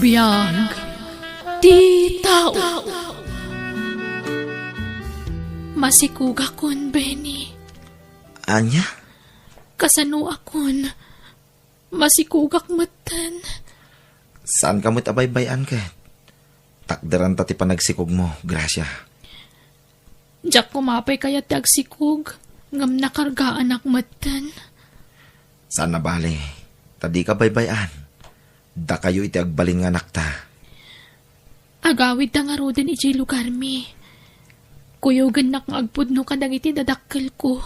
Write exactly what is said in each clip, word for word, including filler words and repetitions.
Biag ti tao. Masikugakon, Benny. Ania? Kasanoakon? Masikugak metten. Saanka met a baybay-an ket? Takderanta ti panagsikugmo, Gracia. Diak koma pay kayat ti agsikog, ngem nakargaanak metten. Saan a bale, ta dika baybay-an. Dakayo iti agbalin nga anakta. Agawidta ngaruden idiay lugarmi. Kuyogennak nga agpudno kadagiti dadakkelko.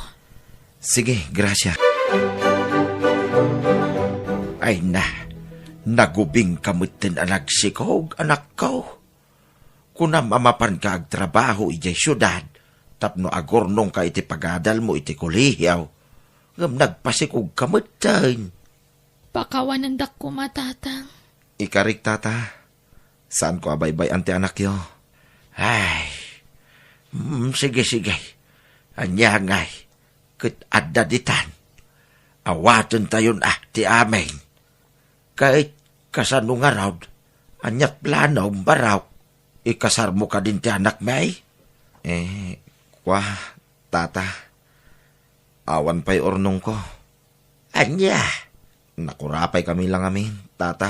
Sige, Gracia. Ay na, nagubingka metten a nagsikog, anakko. Kunam a mapanka agtrabaho idiay siudad tapno agurnongka iti pagadalmo iti kolehio, ngem nagpasikogka metten. Pakawanendak koma, Tatang. Ikarik, Tata. Saanko a baybay-an ti anakyo. Ay, mm, sige, sige. Ania ngay, ket adda ditan. Awatentayon a ti amin. Ket kasano ngarud? Ania planom, Barok? Ikasarmo kadin ti anakmi? Eh, kua, Tata. Awan pay urnongko. Ania? Nakurapay kami la ngamin, Tata.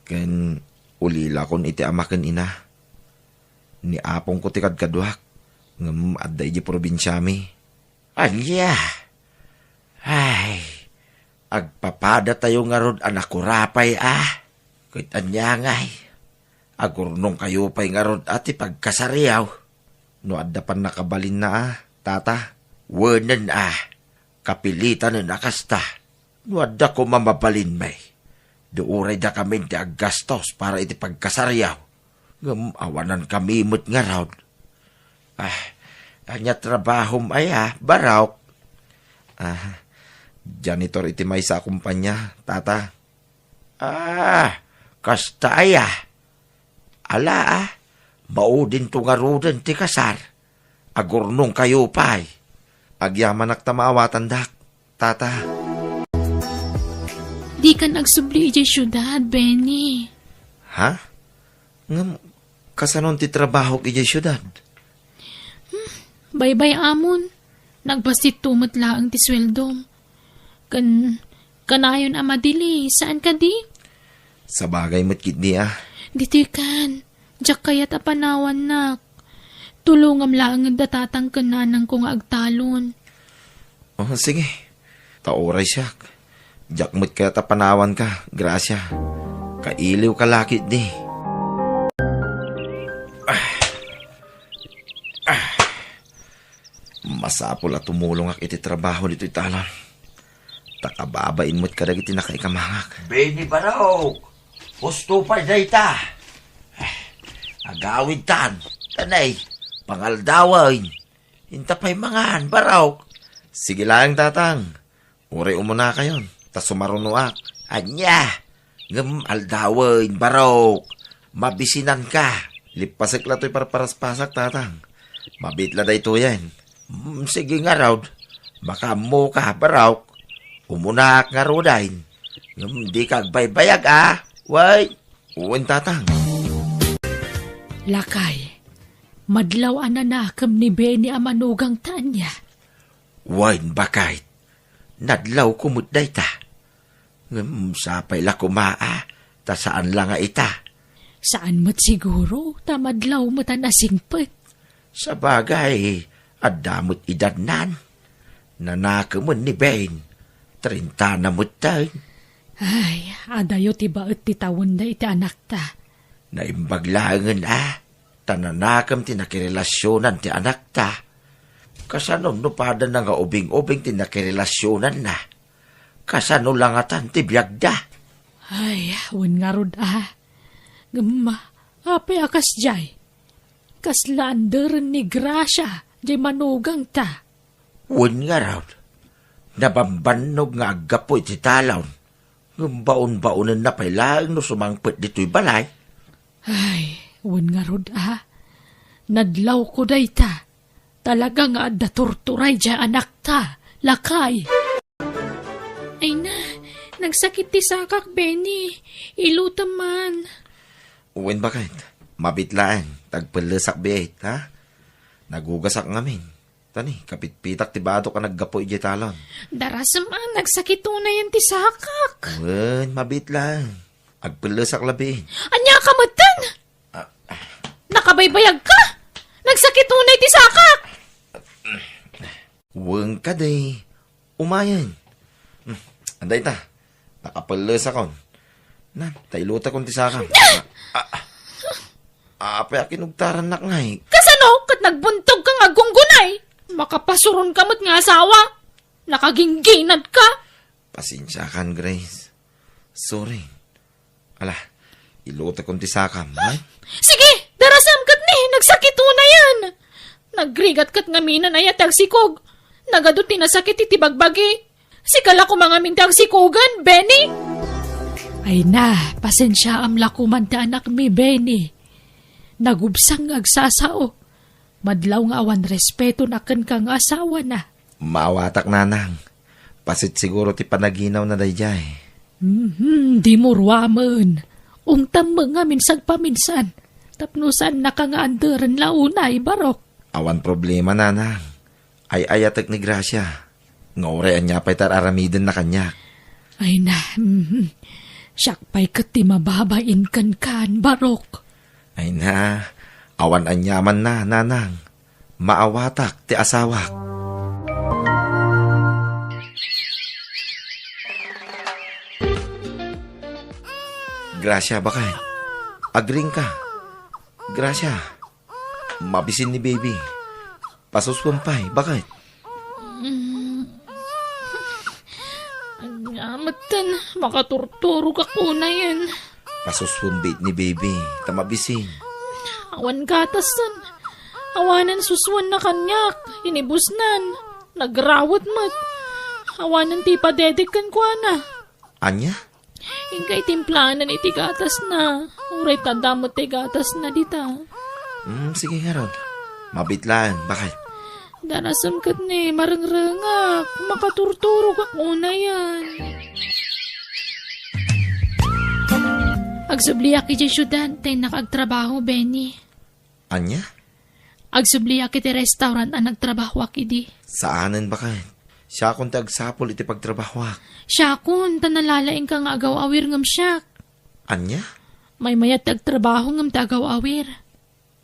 Ken ulilakon iti ama ken ina. Ni apongko ti kadkaduak, ngem adda idiay probinsiami. Ania? Ay, agpapadatayo ngarud a nakurapay a. Ket ania ngay? Agurnongkayo pay ngarud a ti pagkasariaw. No adda pannakabalinna a, Tata, wenen a, kapilitanen a kasta. No adda koma mabalinmi, di uray dakamin ti aggastos para iti pagkasariaw. Ngem awanankami met ngarud. Ah, ania trabahom aya, Barok? Ah, janitor iti maysa a kumpanya, Tata. Ah, kasta aya. Ala, ah, maudinto ngaruden ti kasar. Agurnongkayo pay. Agyamanak ta maawatandak, Tata. Dikan agsubli idiay siudad, Benny. Ha? Ngem, kasanon ti trabahok idiay siudad? Hmm, baybay-amon. Nagbastitto met laeng ti sueldom. Ken, kanayon a madili, saan kadi? Sabagay met ketdi a. Ditoy kan, diak kayat a panawannak. Tulongam laeng da tatang ken nanangko nga agtalon. Oh, sige. Ta uray siak. Diak met kayat a panawanka, Gracia. Kailiwka la ketdi. Ah. Ah. Masapul a tumulongak iti trabaho ditoy talon. Ta kababain met kadagiti nakaikamangak. Benny Barok! Husto pay dayta! Eh, agawidtan! Tanay, pangaldawen! Inta pay mangan, Barok! Sige laeng, Tatang. Uray umunakayon, ta sumarunoak. Ania? Ngem aldawen, Barok. Mabisinanka. Lippasek la toy parparaspasak, Tatang. Mabiit la daytoyen. Mm, sige ngarud. Makaammoka, Barok. Umunaak ngaruden. Ngem dika agbaybayag, a? Wen? Wen, Tatang. Lakay, madlaw a nanakem ni Benny a manugangta, ania? Wen, baket. Nadlawko met dayta. Ngem sapay la koma a, ta saan la nga ita. Saan met siguro, ta madlaw met a nasingpet. Sabagay, adda met idannan. Nanakemen ni Ben. Trenta na metten. Ay, adayo ti baet ti tawenda iti anakta. Naimbag laengen a, ta nanakem ti nakirelasionan ti anakta. Kasano no padana nga ubing-ubing ti nakirelasionanna? Kasano la ngatan ti biagda? Ay, wen ngarud a. Ngem, apay a kasdiay? Kasla anderen ni Gracia, diay manugangta. Wen ngarud, nabambannog nga aggapu iti talon, ngem baon-baonenna pay laeng no sumangpet ditoy balay. Ay, wen ngarud a, nadlawko dayta. Talaga nga adda turturay diay anakta, lakay. Ay na, nagsakit ti sakak, Benny. Ilutem man. Wen, baket. Mabiit laeng, ta agpellesak biit, ha? Nagugasak ngamin. Tani, kapitpitak ti badok a naggapu idiay talon. Darasem a, nagsakit unayen ti sakak. Wen, mabiit laeng. Agpellesak labiin. Ania ka metten? Ah, ah. Nakabaybayag ka? Nagsakit unay ti sakak. Wen kadi, umayen. Hmm, anda ita? Nakapellesakon. Nan, ta ilutekon ti sakam. Ah, ah, ah. Apay a kinugtarannak ngay? Kasano ket nagbuntog ka nga aggunggunay? Makapasuron ka met nga asawa. Nakagingginad ka. Pasensiakan, Grace. Sorry. Ala, ilutekon ti sakam, ha? Sige, darasem ket ni, nagsakit unayen. Nagrigat ket ngamin aya ti agsikog. Nagadu ti nasakit iti bagbagi. Sika la koma ngamin ti agsikogen, Benny. Ay na, pasensiaam la koman ti anakmi, Benny. Nagubsang nga agsasao. Madlaw nga awan respeto na kenka nga asawana. Maawatak, nanang. Paset siguro ti panaginawna daydiay. Mhm, dimo ruamen. Ungtam met ngamin sagpaminsan. Tapno saannaka nga anderen la unay, Barok. Awan problema, nanang. Ay-ayatek ni Gracia. Nga uray ania pay ti ar-aramidenna kaniak. Ay na, mhm. Siak pay ket ti mababain kenkan, Barok. Ay na, awan aniamanna, nanang. Maawatak ti asawak. Gracia, baket. Agring ka. Gracia. Mabisin ni baby. Pasuswem pay, baket. Mm. Ania metten, makaturturogak unayen. Pasuswem biit ni baby, ta mabisin. Awan gatasen. Awanen suswenna kaniak, inibusnan. Nagrawet met. Awanen ti ipadedek kenkuana. Ania? Inka itimplanan iti gatasna. Uray ta adda met ti gatasna dita. Hmm, sige ngarud. Mabiit laeng, baket. Darasem ket ni, marengrengak. Makaturturogak unayen. Agsubliak idiay siudad ta innak agtrabaho, Benny. Ania? Agsubliak iti restaurant a nagtrabahoak idi. Saanen, baket. Siakon ti agsapul iti pagtrabahoak. Siakon, ta nalalaingka nga agaw-awir ngem siak. Ania? Maymayat ti agtrabaho ngem ti agaw-awir.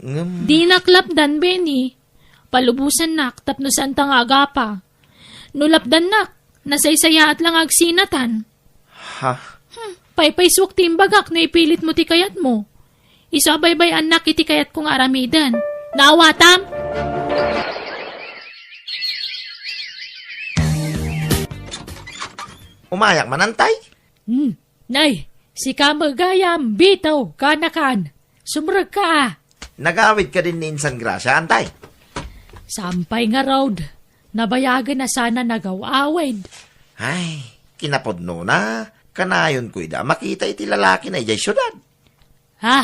Ngem dinak lapdan, Benny. Palubosannak tapno saanta nga agapa. No lapdannak, nasaysayaat la nga agsinatan. Ha? Hmm, paypaysuak ti imbagak no ipilitmo ti kayatmo. Isu a baybay-annak iti kayatko nga aramiden. Naawatam? Umayak man, antay? Hmm. Nay, sika met gayam, bitaw, kanakan. Sumrekka a. Nagawid kadin ni Insan Gracia, antay? Saan pay ngarud. Nabayagen a sana nagaw-awid. Ay, kinapudnona, kanayonko ida a makita iti lalakina idiay siudad. Ha?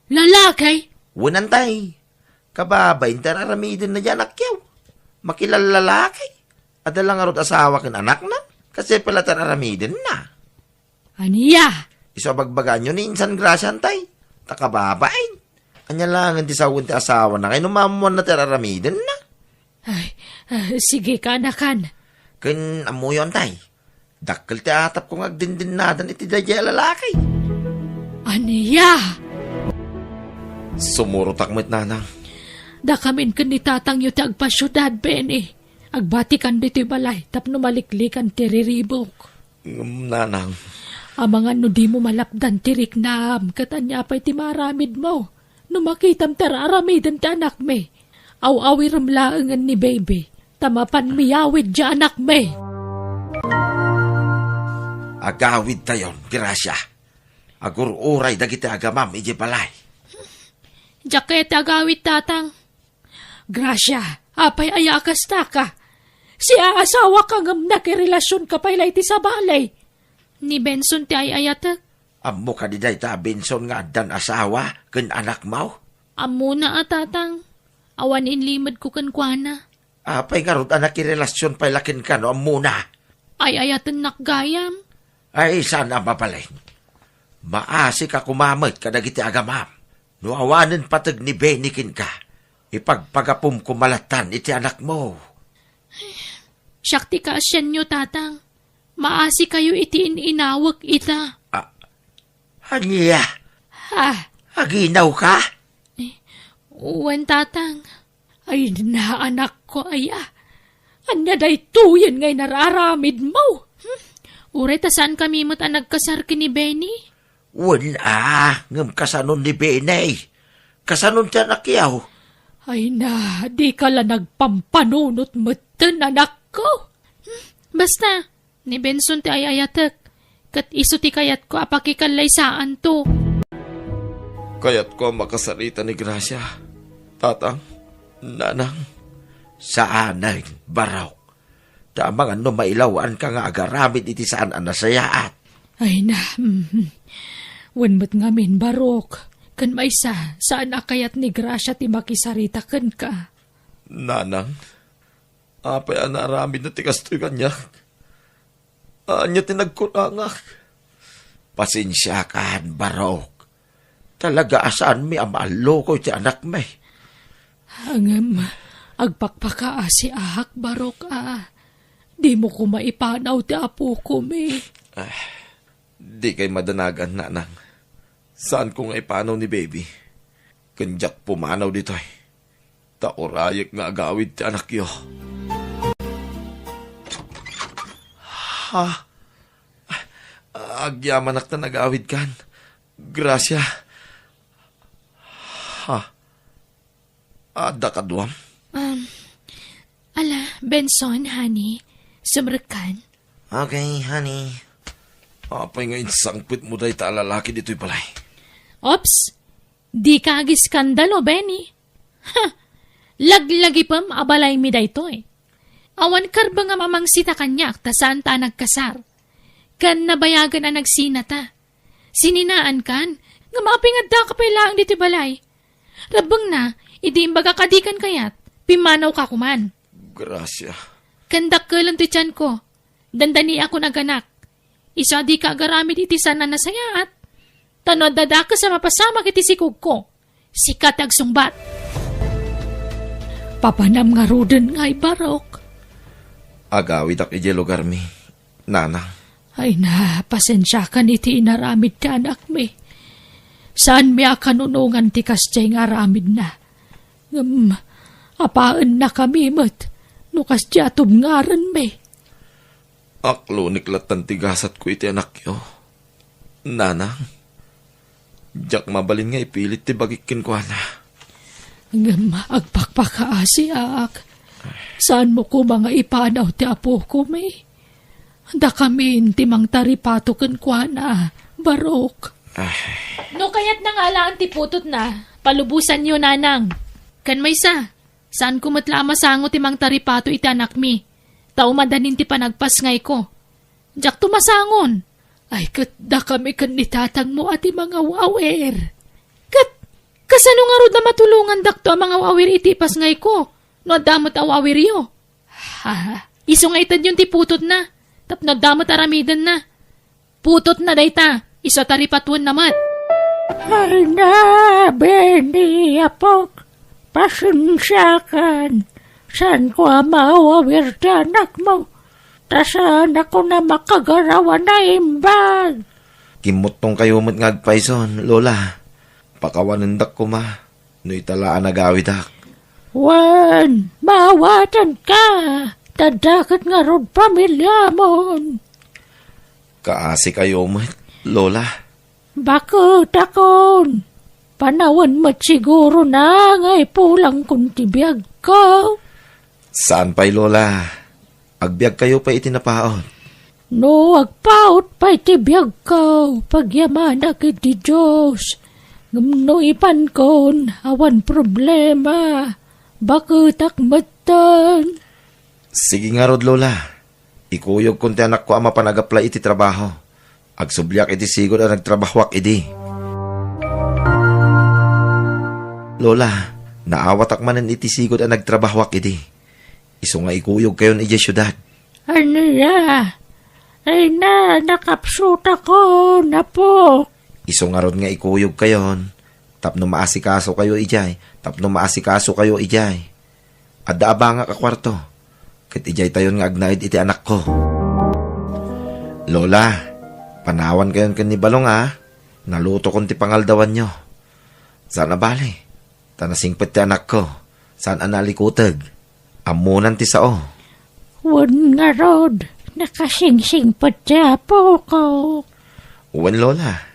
Lalaki? Wen, antay. Kababain ti ar-aramidenna diay anakyo. Makilallalaki. Adda la ngarud asawa ken anakna. Kasdiay pay la ti ar-aramidenna. Ania? Isu a bagbagaanyo ni Insan Gracia, antay. Ta kababain. Ania laengen ti sawen ti asawana nga inumammuanna ti ar-aramidenna? Ay, ah, sige, kanakan. Ken ammoyo, antay. Dakkel ti atapko nga agdindinnadan iti daydiay a lalaki. Ania? Sumurotak met, nanang. Dakamin ken ni tatangyo ti agpasiudad, Benny. Agbatikan ditoy balay tapno maliklikan ti riribuk. Ngem, nanang. Amangan no dimo malapdan ti riknam, ket ania pay ti maaramidmo? No makitam ti ar-aramiden ti anakmi, aw-awirem laengen ni baby, ta mapan miyawid diay anakmi. Agawidtayon, Gracia. Agur-uray dagiti agamam idiay balay. Diak kayat ti agawid, tatang. Gracia, apay aya a kastaka? Siaasawaka ngem nakirelasionka pay la iti sabali. Ni Benson ti ay-ayatek. Ammo kadi dayta a Benson nga addan asawa ken anakmo? Ammona a, tatang. Awan inlimedko kenkuana. Apay ngarud a nakirelasion pay la kenka no ammona? Ay-ayatennak gayam. Ay, saan a mabalin. Maasika koma met kadagiti agamam. No awanen pateg ni Benny kenka, ipagpagapum koma lattan iti anakmo. Siak ti kaasianyo, Tatang. Maasikayo iti in-inawek ita. Ah, ania? Ha? Aginawka? Eh, wen, Tatang. Ay na, anakko, aya. Ania daytoyen nga inararamidmo? Hmm? Uray ta saankami met a nagkasar ken ni Benny? Wen a, ngem kasanon ni Benny? Kasanon ti anakyo? Ay na, dika la nagpampanunot metten, anakko. Hmm? Basta, ni Benson ti ay-ayatek, ket isu ti kayatko a pakikallaysaanto. Kayatko a makasarita ni Gracia. Tatang, nanang. Saanen, Barok. Ta amangan no mailawanka nga agaramid iti saan a nasayaat. Ay na, mhm. Wen met ngamin, Barok. Ken maysa, saan a kayat ni Gracia ti makisarita kenka. Nanang, apay a naaramidna ti kastoy kaniak? Ania ti nagkurangak? Pasensiakan, Barok. Talaga a saanmi a maallukoy ti anakmi. Ngem, agpakpakaasiak, Barok, a. Dimo koma ipanaw ti apokomi. Ah, dikay madanagan, nanang. Saanko nga ipanaw ni Baby. Ken diak pumanaw ditoy. Ta urayek nga agawid ti anakyo. Ha? Agyamanak ta nagawidkan. Gracia. Ha? Adda kaduam? Um, ala, Benson, honey. Sumrekkan. Okay, honey. Apay nga insangpetmo dayta a lalaki ditoy balay? Oops! Dika agiskandalo, Benny. Ha! Laglagipem a balaymi daytoy. Awan karbeng a mamangsit a kaniak ta saan ta a nagkasar. Ken nabayagen a nagsinata. Sininaankan, ngem apay nga addaka pay laeng ditoy balay? Rebbengna, idi imbagak a dikan kayat, pimmanawka koman. Gracia. Ken dakkelem ti tianko. Dandaniakon aganak. Isu a dika agaramid iti saan a nasayaat. Ta no adda dakes a mapasamak iti sikogko, sika ti agsungbat. Papanam ngaruden ngay, Barok. Agawidak idiay lugarmi, nanang. Ay na, pasensiakan iti inaramid ti anakmi. Saanmi a kanunongan ti kasdiay nga aramidna. Ngem, apaennakami met no kasdiay a tubngarenmi. Aklonek lattan ti gasatko iti anakyo. Nanang, diak mabalin nga ipilit ti bagik kenkuana. Ngem agpakpakaasiak. Saanmo koma nga ipanaw ti apokomi? Dakamin ti mangtaripato kenkuana, Barok. Ay. No kayatna nga alaen ti putotna, palubosanyo, nanang. Ken maysa, saanko met la a masango ti mangtaripato iti anakmi, ta umadanin ti panagpasngayko. Diakto masangon. Ay, ket dakami ken ni tatangmo a ti mangaw-awir. Ket kasano ngarud a matulongandakto a mangaw-awir iti ipasngayko no adda met aw-awiryo? Ha, isu nga itedyon ti putotna, tapno adda met aramidenna. Putotna dayta, isu a taripatoenna met. Ay na, Benny, apok, pasensiakan. Saanko a maawawir ti anakmo, ta saanakon a makagaraw a naimbag. Kimmuttongkayo met nga agpayson, Lola. Pakawanendak koma no ita la a nagawidak. Wen, maawatanka, ta adda ket ngarud pamiliamon. Kaasikayo met, Lola. Baketakon, panawen met sigurona nga ipulangkon ti biagko. Saan pay, Lola. Agbiagkayo pay iti napaut. No agpaut pay ti biagko, pagyamanak iti Dios. Ngem no ipankon, awan problema. Baketak metten. Sige ngarud, Lola. Ikuyogkon ti anakko a mapan ag-apply iti trabaho. Agsubliak iti sigud a nagtrabahoak idi. Lola, naawatak manen iti sigud a nagtrabahoak idi. Isu nga ikuyogkayon idiay siudad. Ania? Ay na, nakapsutakon, apok. Isu ngarud nga ikuyogkayon, tapno maasikasokayo idiay, tapno maasikasokayo idiay. Adda abangak a kuarto, ket idiaytayon nga agnaed iti anakko. Lola, panawankayon ken ni Balong a, nalutokon ti pangaldawanyo. Saan a bale, ta nasingpet ti anakko, saan a nalikuteg. Ammonan ti sao. Wen ngarud, nakasingsingpet ti apoko. Wen, Lola.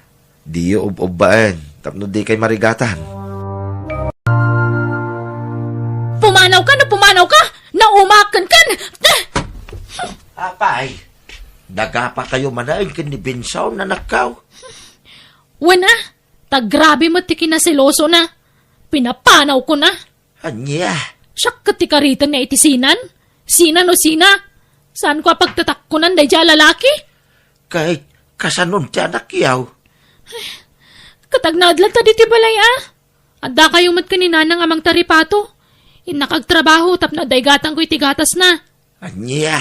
Diyo ub-ubbaen, tapno dikay marigatan. Pumanawka no pumanawka! Naumaak kenka! Apay, nagapakayo manen ken ni Benson, anakko? Wen a, ta grabe met ti kinaselosona. Pinapanawkona. Ania? Siak ket ti karitenna iti sinan? Sina no sina? Saanko a pagtatakkonan daydiay a lalaki? Ket kasanon ti anakyaw? Ket agnaed latta ditoy balay a. Addakayo met ken ni Nanang a mangtaripato. Innak agtrabaho tapno adda igatangko iti gatasna. Ania?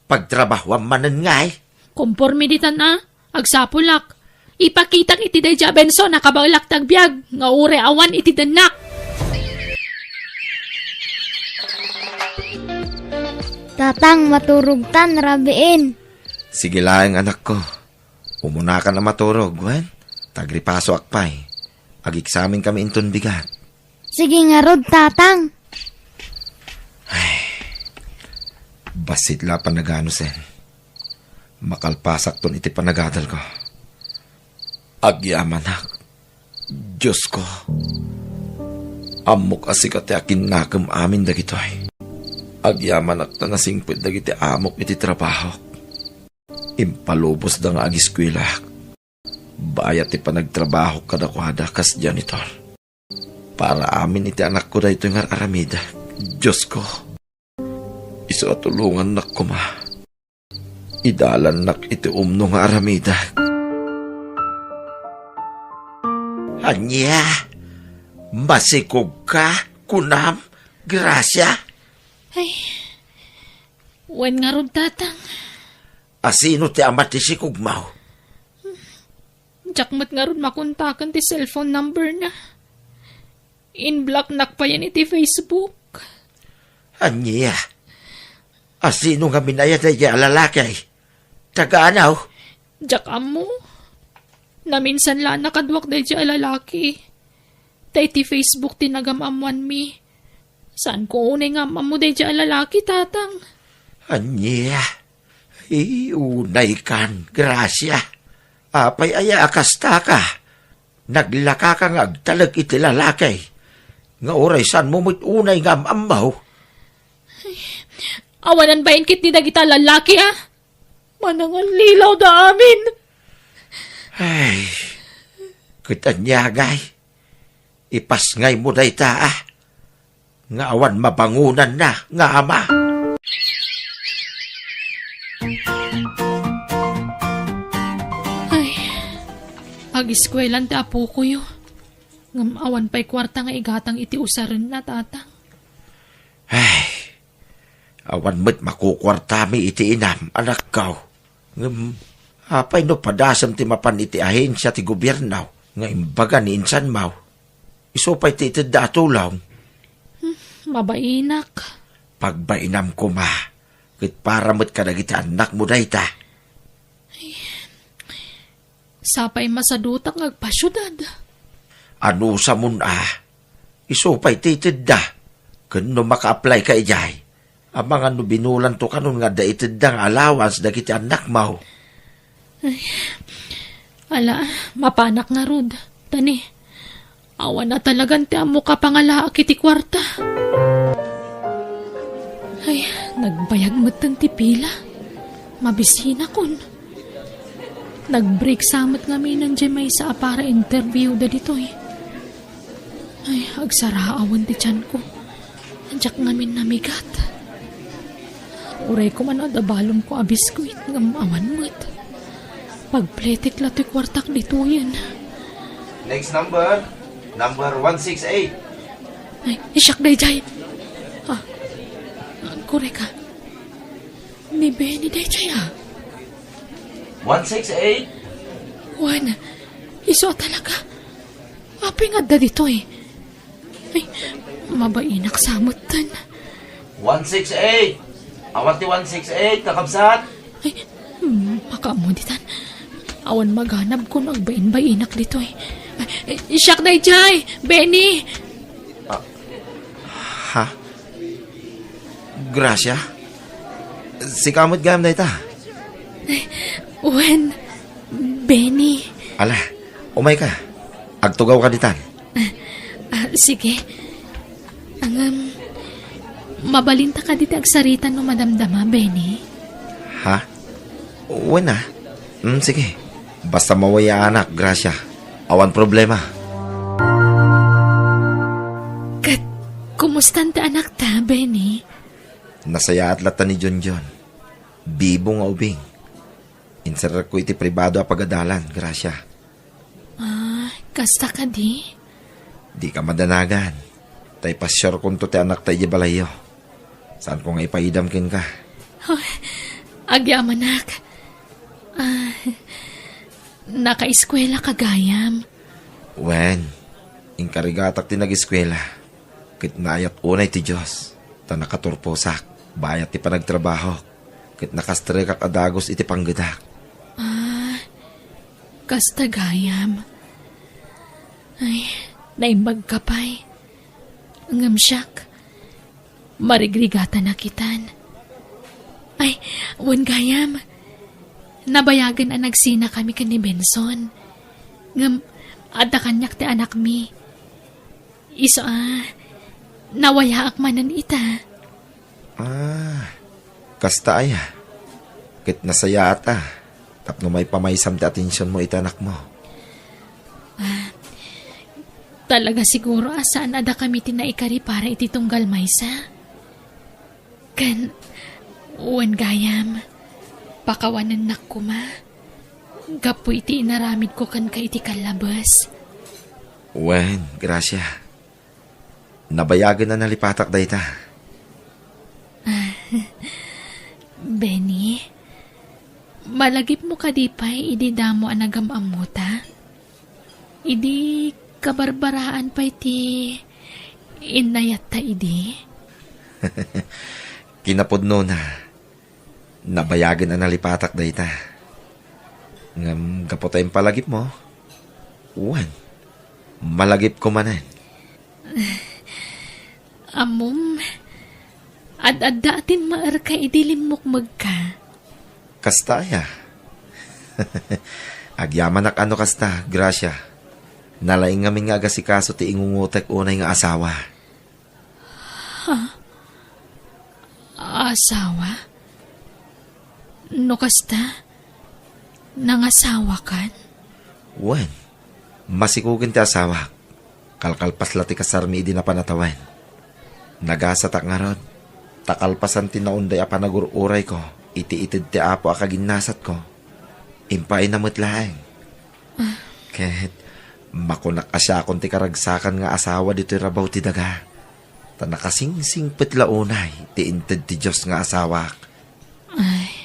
Pagtrabahoam manen ngay? Komporme ditan a, agsapulak. Ipakitak iti daydiay a Benson a kabaelak ti agbiag nga uray awan iti dennak. Tatang, maturogtan, rabiin. Sige laeng, anakko. Umunakan a maturog, wen? Ta agripasoak pay. Ageksamenkami inton bigat. Sige ngarud, Tatang. Ay, bassit la panaganusen. Makalpasakton iti panagadalko. Agyamanak, Diosko. Ammok a sika ti akinnakem amin dagitoy. Agyamanak ta nasingpet dagiti amok iti trabahok. Impalubosda nga agiskuelak. Bayat ti panagtrabahok kadakuada kas janitor. Para amin iti anakko daytoy nga ar-aramidek. Diosko, isu a tulongannak koma. Idalannak iti umno nga aramidek. Ania? Masikogka, kunam, Gracia? Ay, wen ngarud, Tatang. Asino ti ama ti sikogmo? Diak met ngarud makontaken ti cellphone number na. In-blocknak payen iti Facebook. Ania? Asino ngamin aya daydiay a lalaki? Taga-ano? Diak ammo. Naminsan la a nakaduak daydiay a lalaki. Ta iti Facebook ti nagam-ammoanmi. Saanko unay nga am-ammo daydiay a lalaki, Tatang. Ania? Ay, unaykan, Gracia. Apay aya a kastaka? Naglakaka nga agtalek iti lalaki. Nga uray saanmo met unay nga am-ammo? Awanan bain ketdi dagita lalaki, a? Manangallilaw da amin. Ay, ket ania ngay? Ipasngaymo dayta, a? Nga awan mabangonanna nga ama. Ay, agiskuelan ti apokoyo. Ngem awan pay kuarta nga igatang iti usarenna, Tatang. Ay, awan met makukuartami iti inam, anakko. Ngem, apay no padasem ti mapan iti ahensia ti gobierno nga imbaga ni insanmo? Isu pay ti itedda a tulong. Hmm, mabainak. Pagbainam koma, ket para met kadagiti annakmo dayta. Sapay masadutak nga agpasiudad. Anusamon a, isu pay ti itedda. Ken no maka-apply ka idiay, amangan no binulanto kanon nga adda itedda nga allowance dagiti annakmo. Ay, ala, mapanak ngarud. Tani, awan a talagan ti ammok a pangalaak iti kuarta. Ay, nagbayag metten ti pila. Mabisinakon. Nag-break sa met ngaminen diay maysa a para interview da ditoy. Ay, agsaraawen ti tianko. Diak ngamin namigat. Uray koma no adda balonko a biskuit ngem awan met. Pagpletek la toy kuartak ditoyen. Next number, number one six eight. Ay, siak daydiay. Ah, korek a. Ni Benny daydiay a. One six eight. Wen, Isu a talaga. Apay nga adda ditoy? Ay, mabainak sa metten. One six eight! Awan ti one six eight, kakabsat? Ay, hmm, makaammo ditan. Awan maganab kun agbain-bainak ditoy. Ay, siak daydiay, Benny! Ah, ha? Gracia? Sika met gayam dayta? Ay, wen, Benny. Ala, umayka. Agtugawka ditan. Ah, ah, sige. Ngem, mabalinta kadi ti agsarita no madamdama, Benny? Ha? Wen a. Mm, sige. Basta mawayaanak, Gracia. Awan problema. Ket, kumustan ti anakta, Benny? Nasayaat latta ni Junjun. Bibo nga ubing. Inserrekko iti pribado a pagadalan, Gracia. Ah, kasta kadi? Dika madanagan. Ta ipasiarkonto ti anakta idiay balayyo. Saanko nga ipaidam kenka. Oh, agyamanak. Ah, nakaeskuelaka gayam? Wen, inkarigatak ti nageskuela. Ket naayat unay ti Dios, ta nakaturposak bayat ti panagtrabahok, ket nakastrekak a dagus iti panggedak. Ah, kasta gayam. Ay, naimbagka pay. Ngem siak, marigrigatanak itan. Ay, wen gayam, nabayagen a nagsinakami ken ni Benson. Ngem, adda kaniak ti anakmi. Isu a, nawayaak manen ita. Ah, kasta aya. Ket nasayaat a, tapno maipamaysam ti atensionmo iti anakmo. Ah, talaga siguro a saan a dakami ti naikari para iti tunggal maysa. Ken, wen gayam, pakawanennak koma, gapu iti inaramidko kenka iti kallabes. Wen, Gracia. Nabayagen a nalipatak dayta. Benny, malagipmo kadi pay idi damo a nagam-ammota? Idi kabarbaraan pay ti innayatta idi? Kinapudnona, nabayagen a nalipatak dayta. Ngem gapu ta impalagipmo, wen, malagipko manen. Ammom, ad-adda a timmaerka idi limmukmegka. Kasta aya? Agyamanak a no kasta, Gracia. Nalaing ngamin nga agasikaso ti ingungotek unay nga asawa. Ha? Asawa? No kasta, nangasawakan? Wen, masikogen ti asawak. Kalkalpas la ti kasarmi idi napan a tawen. Nagasatak ngarud, ta kalpasan ti naunday a panagur-urayko iti ited ti Apo a kaginnasatko, impaayna met laeng. Ket makunak a siakon ti karagsakan nga asawa ditoy rabaw ti daga, ta nakasingsingpet la unay ti inted ti Dios nga asawak. Ay,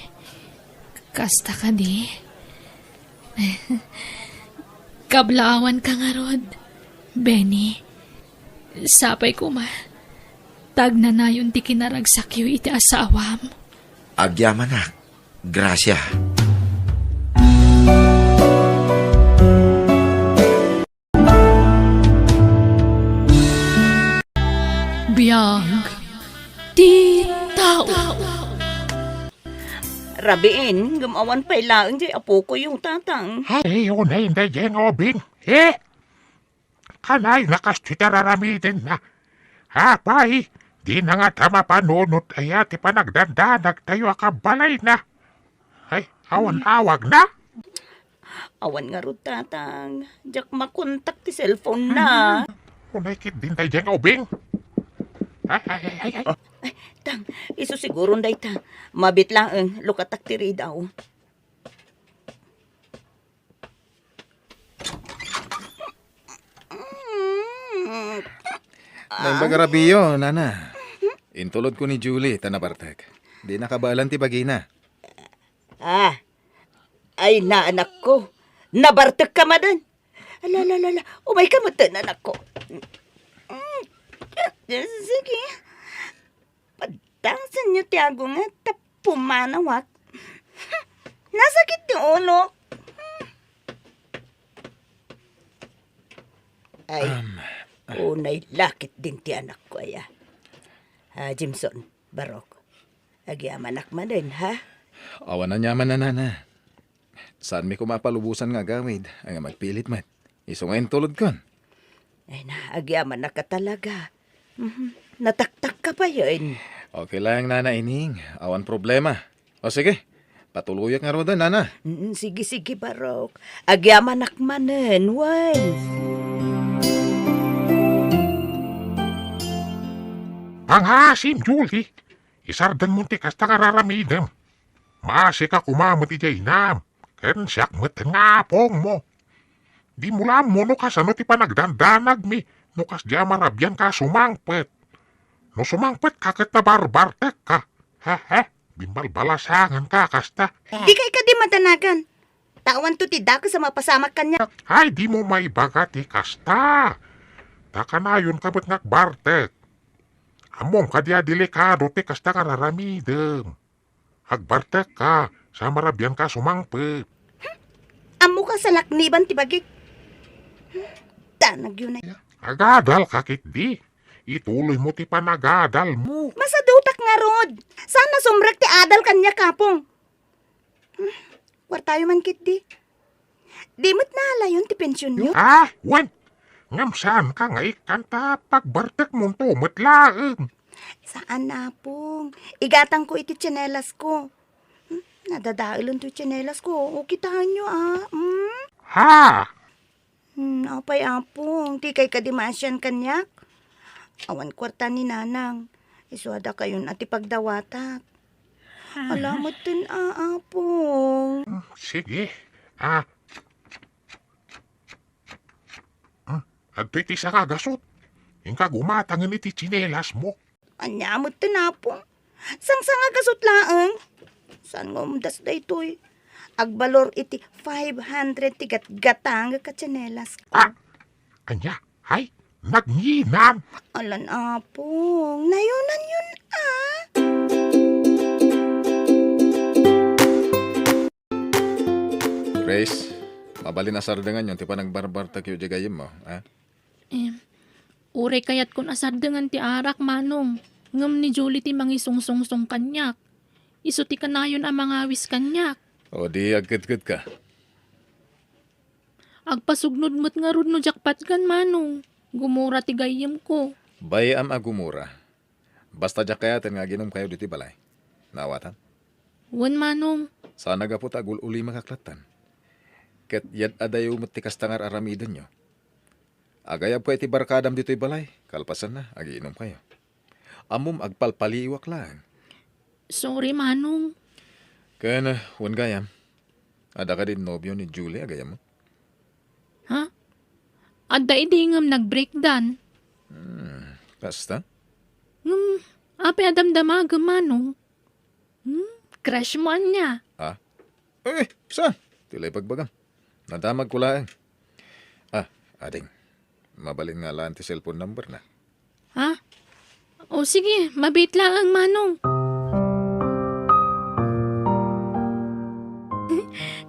kasta kadi? Kablaawanka ngarud, Benny. Sapay koma, ta agnanayon ti kinaragsakyo iti asawam. Agyamanak, Gracia. Biag ti tao. Rabiin, ngem awan pay laeng diay apokoyo, Tatang. Ay, unay daydiay nga ubing. Eh? Kanay, nakas ti tararamidenna. Apay, dina ngata mapanunot aya ti panagdandanagtayo a kabalayna? Ay, awan awagna? Awan ngarud, Tatang. Diak makontak ti cellphone na. Unay ketdin daydiay nga ubing. Ay, ay, ay, ay, ay. Ay, Tang, isu siguron dayta. Mabit laeng, lukatak ti ridaw. Naimbag a rabiyo, nana. Intulodko ni Julie, ta nabartek. Di nakabaelan ti bagina. Ah, ay, naanakko. Nabartekka manen. Ala, ala, ala, ala. Umayka metten, anakko. Mm. Sige. Padasenyo ti agunget ta pumanawak. Nasakit ti ulok. Ay, Um, unay lakit din ti anakko, aya. Ah, Jimson, Barok, agyamanak manen, ha? Awan aniaman, nanana. Saanmi koma a palubosan nga agawid, nga agpilit met. Isu nga intulodkon. Ay na, agyamanak a talaga. Mhm. Nataktakka payen. Okay lang, Nana Ining. Awan problema. O sige, patuloyak ngaruden, Nana. Mm, sige, sige, Barok. Agyamanak manen, wen. Pangaasim, Julie. Isardengmo ti kasta nga ar-aramidem. Maasika koma met idiay inam, ken siak met nga apongmo. Dimo la ammo no kasano ti panagdandanagmi, no kasdiay a marabianka a sumangpet. No sumangpetka ket nabarbartekka. Hehe, bimbalbalasanganka a kasta. Dika kadi madanagan. Ta awanto ti dakes a mapasamak kaniak. Ay, dimo maibaga ti kasta. Ta kanayonka met nga agbartek. Ammom kadi a delikado ti kasta nga ar-aramidem. Agbartekka, sa marabianka a sumangpet. Ammoka a salakniban ti bagik. Danagyo na. Agadalka ketdi. Ituloymo ti panagadalmo. Masadutak ngarud. Saan a sumrek ti adal kaniak, Apong. Kuartayo man ketdi. Di met naalayon ti pensionyo? Ah, wen. Ngem saanka nga ikkan ta pagbartekmonto met laeng. Saan, Apong. Igatangko iti tsinelasko. Hmm, nadadaelen toy tsinelasko. O, kitaenyo, a. Hmm? Ha? Hmm, apay, Apong, dikay kadi maasian kaniak? Awan kuarta ni Nanang. Isu a dakayon a ti pagdawatak. Ala metten a, Apong. Hmm, sige. Ah. Hmm, adtoy ti sanga a gasut. Inka gumatangen iti tsinelasmo. Ania metten, Apong? Sangsanga a gasut laeng. Saan nga umdas daytoy? Agbalor iti five hundred ti gatgatangek a tsinelas. Ah! Ania? Hay, nagnginam! Alan, Apong, nayonanyon a. Grace, mabalin a sardenganyon ti panagbarbartekyo idiay gayyemmo, a? Em, uray kayatkon a sardengan ti arak, Manong, ngem ni Julie ti mangisungsongsong kaniak. Isu ti kanayon a mangawis kaniak. O di agkedkedka. Agpasugnod met ngarud no diak patgan, Manong. Gumura ti gayyemko. Bay-am a gumura. Basta diak kayaten nga aginomkayo ditoy balay. Naawatam? Wen, Manong. Saan a gapu ta agul-ulimakak lattan. Ket yad-adayo met ti kasta nga ar-aramidenyo. Agayabka iti barkadam ditoy balay, kalpasanna, agiinomkayo. Ammom, agpalpaliiwak laeng. Sorry, Manong. Ken, wen gayam, adda kadi nobio ni Julie a gayyemmo? Ha? Adda idi ngem nag-breakdan. Hmm, kasta? Ngem, apay a damdamagem, Manong? Hmm, crush mo ania? Ah? Eh, saan? Ti la ibagbagam. Nadamagko laeng. Ah, ading. Mabalin nga alaen ti cellphone number na. Ha? O sige, mabiit laeng, Manong.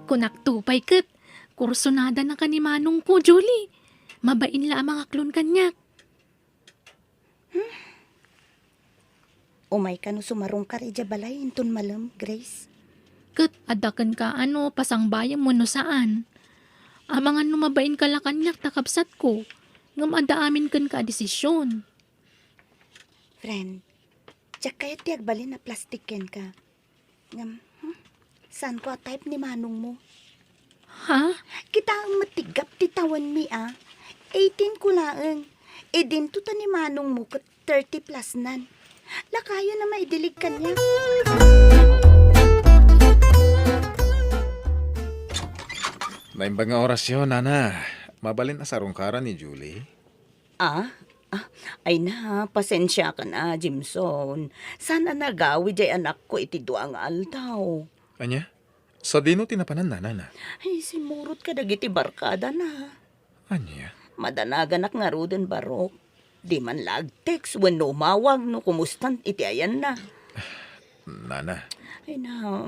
Kunakto pay ket, kursunada na ka ni Manongko, Julie. Mabain la a mangaklon kaniak. Hmm. Umayka no sumarungkar idiay balay inton malem, Grace? Ket adda kenka a no pasangbaem wenno saan. Amangan no mabainka la kaniak ta kabsatko, ngem adda amin kenka a desisyon. Friend, diak kayat ti agbalin a plastik kenka. Ngem, hmm? Saanko a type ni manongmo. Ha? Kitaem met ti gap ti tawenmi a. Eighteen ko laeng. Idinto ta ni manongmo ket thirty plus nan. Lakayon a maidilig kaniak. Naimbag nga orasyo, Nana. Mabalin a sarungkaran ni Julie? Ah? Ah, ay na, pasensiakan a, Jimson. Saan a nagawi diay anakko iti dua nga aldaw. Ania? Sadino ti napanan nanana? Ay, simmurot kadagiti barkadana. Ania? Madanaganak ngaruden, Barok. Di man la ag-text wenno umawag no kumustan iti ayanna. Nana. Ay na,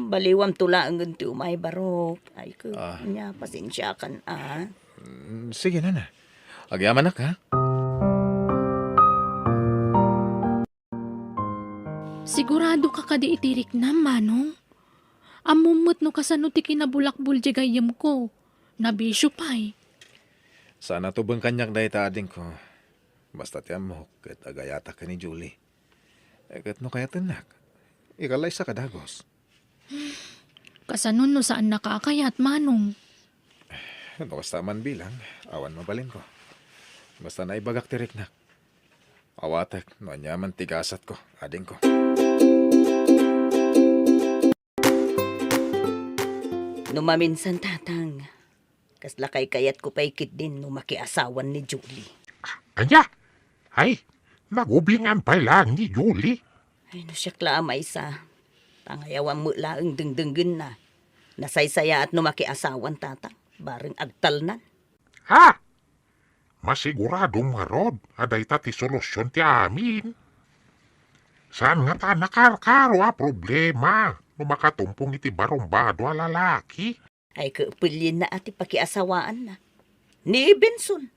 baliwamto laengen ti umay, Barok. Ay, ko, Ah. nya, pasensiakan, ah. Mm, sige, Nana. Agyamanak, ha? Sigurado ka kadi iti riknam, Manong? Ammom met no kasano ti kinabulakbol diay gayyemko. Nabisio pay. Saan a tubeng kaniak dayta, adingko. Basta ti ammok, ket agayatak ken ni Julie. Eh, ket no kayatennak, ikalaysaka dagus. Kasano no saannaka a kayat, Manong? No kasta man bilang, awan mabalinko. Basta naibagak ti riknak. Awatek no ania man ti gasatko, adingko. No maminsan, Tatang, kasla kaykayatko pay ketdin no makiasawan ni Julie. Ania? Ay, nagubingan pay laeng ni Julie. Ay, no siak la a maysa, tangayawam met laeng dengdenggenna. Nasaysayaat no makiasawan, Tatang, bareng agtalnan. Ha? Masiguradom ngarud a dayta ti solusion ti amin. Saan ngata a nakarkaro a problema no makatumpong iti barumbado a lalaki? Ay, kapelenna a ti pakiasawaanna. Ni Benson.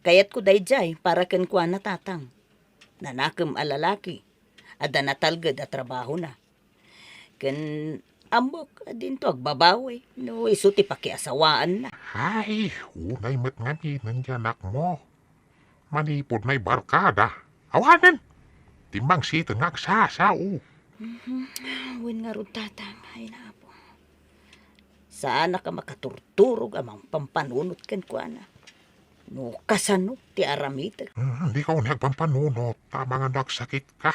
Kayatko daydiay para kenkuana, Tatang. Nanakem a lalaki. Adda natalged a trabahona. Ken ammok a dinto agbabawi no isu ti pakiasawaanna. Ay, unay met ngamin ti anakmo. Manipud nay barkada. Awanen! Timmangsiten nga agsasao. Mhm. Wen ngarud, Tatang. Ay, na, Apo. Saanak a makaturturog a mangpampanunot kenkuana. No kasano ti aramidek? Hmm, dika unay agpampanunot, ta amangan no agsakitka.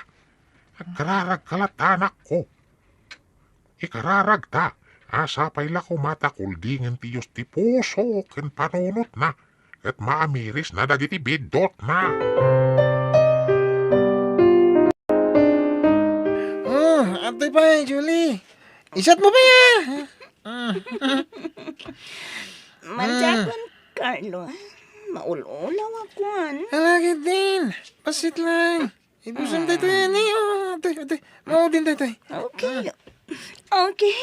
Agkararagka latta, anakko. Ikararagta, a sapay la koma ta kuldingen ti Dios ti puso ken panunotna, ket maamirisna dagiti biddutna. Oh, adtoy pay, Julie. Isat mo pay, ah. Mm. Mandiakon, Carlo. Maul-ulaw ako, ano? Ala, ketdin. Pasit lang. Ibusam daytoy, ani. Oh, adtoy, adtoy. Maudin daytoy. Okay. Okay.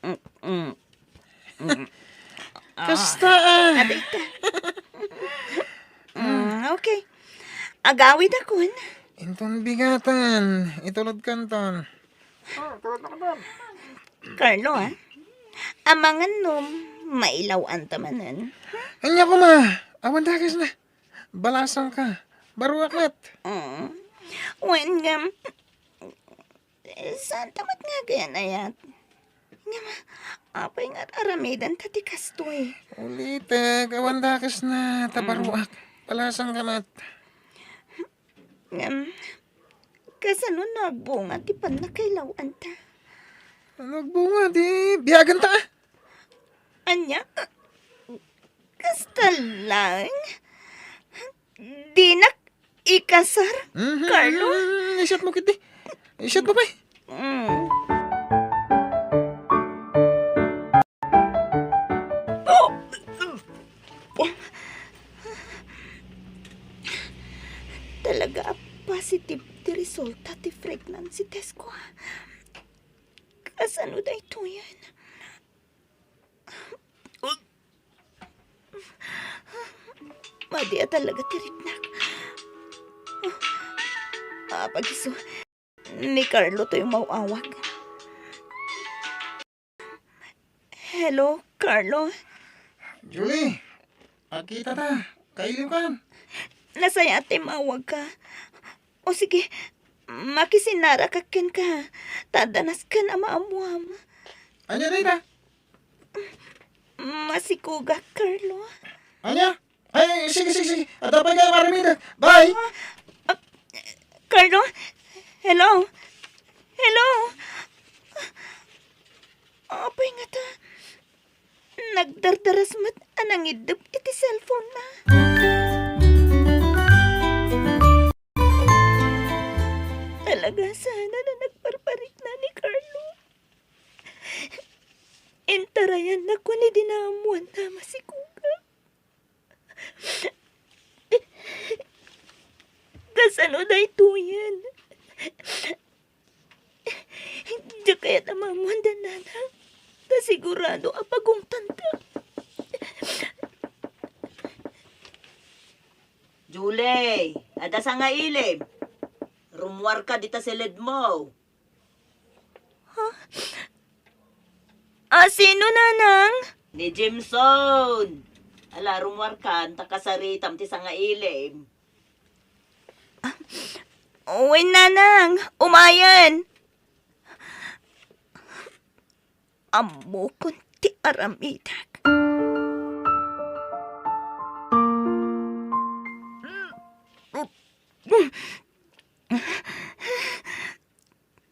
Mm, mm, mm. Kasta, ah. Adtoy ka. Mm, okay. Agawid akon. Inton bigatan, itulod kanton. Carlo, ah. Amangan no mailaw-anta manen. Ania koma, awan dakesna. Balasangka. Baruak met. Mm. Wen ngem, saanta met nga aganayat. Ngem, apay nga aramidenta ti kastoy? Ulitek, awan dakesna, ta baruak. Balasangka met. Ngem, kasano no agbunga ti pannakailaw-anta? Ano agbunga? Di biagenta, ah. Ania? Kasta laeng? Dinak ikasar, Carlo? Mhm, mhm, mhm. Isyat mo, ketdi. Isyat mo, pay. Mm. Talaga a positive ti resulta ti pregnancy test ko, ah. Kasano daytoyen? Madi a talaga ti riknak. Ah, pagiso. Ni Carlo toy umaw-awag. Hello, Carlo? Julie, agkita ta. Kailiwkan. Nasayaat ti mawagka. O sige, makisinnarakak kenka. Ta adda nasken a maammuam. Ania dayta? Masikogak, Carlo. Ania? Ay, sige, sige, sige. Adda pay kayat aramidek. Bye! Ah, ah, Carlo? Hello? Hello? Apay ngata, nagdardaras met a nangiddep iti cellphone-na. Talaga sana a nagparparikna ni Carlo. Intarayannak ken idi naammuanna a masikogak. No daytoyen, diak kayat a maammoanda, nanang. Ta sigurado a pagungtanta. Julie, adda sangailim. Rummuarka dita siledmo. Ha? A, sino, nanang? Ni Jimson. Ala, rummuarkan, ta kasaritam ti sangailim. Wen, nanang, umayen. Ammokon ti aramidek.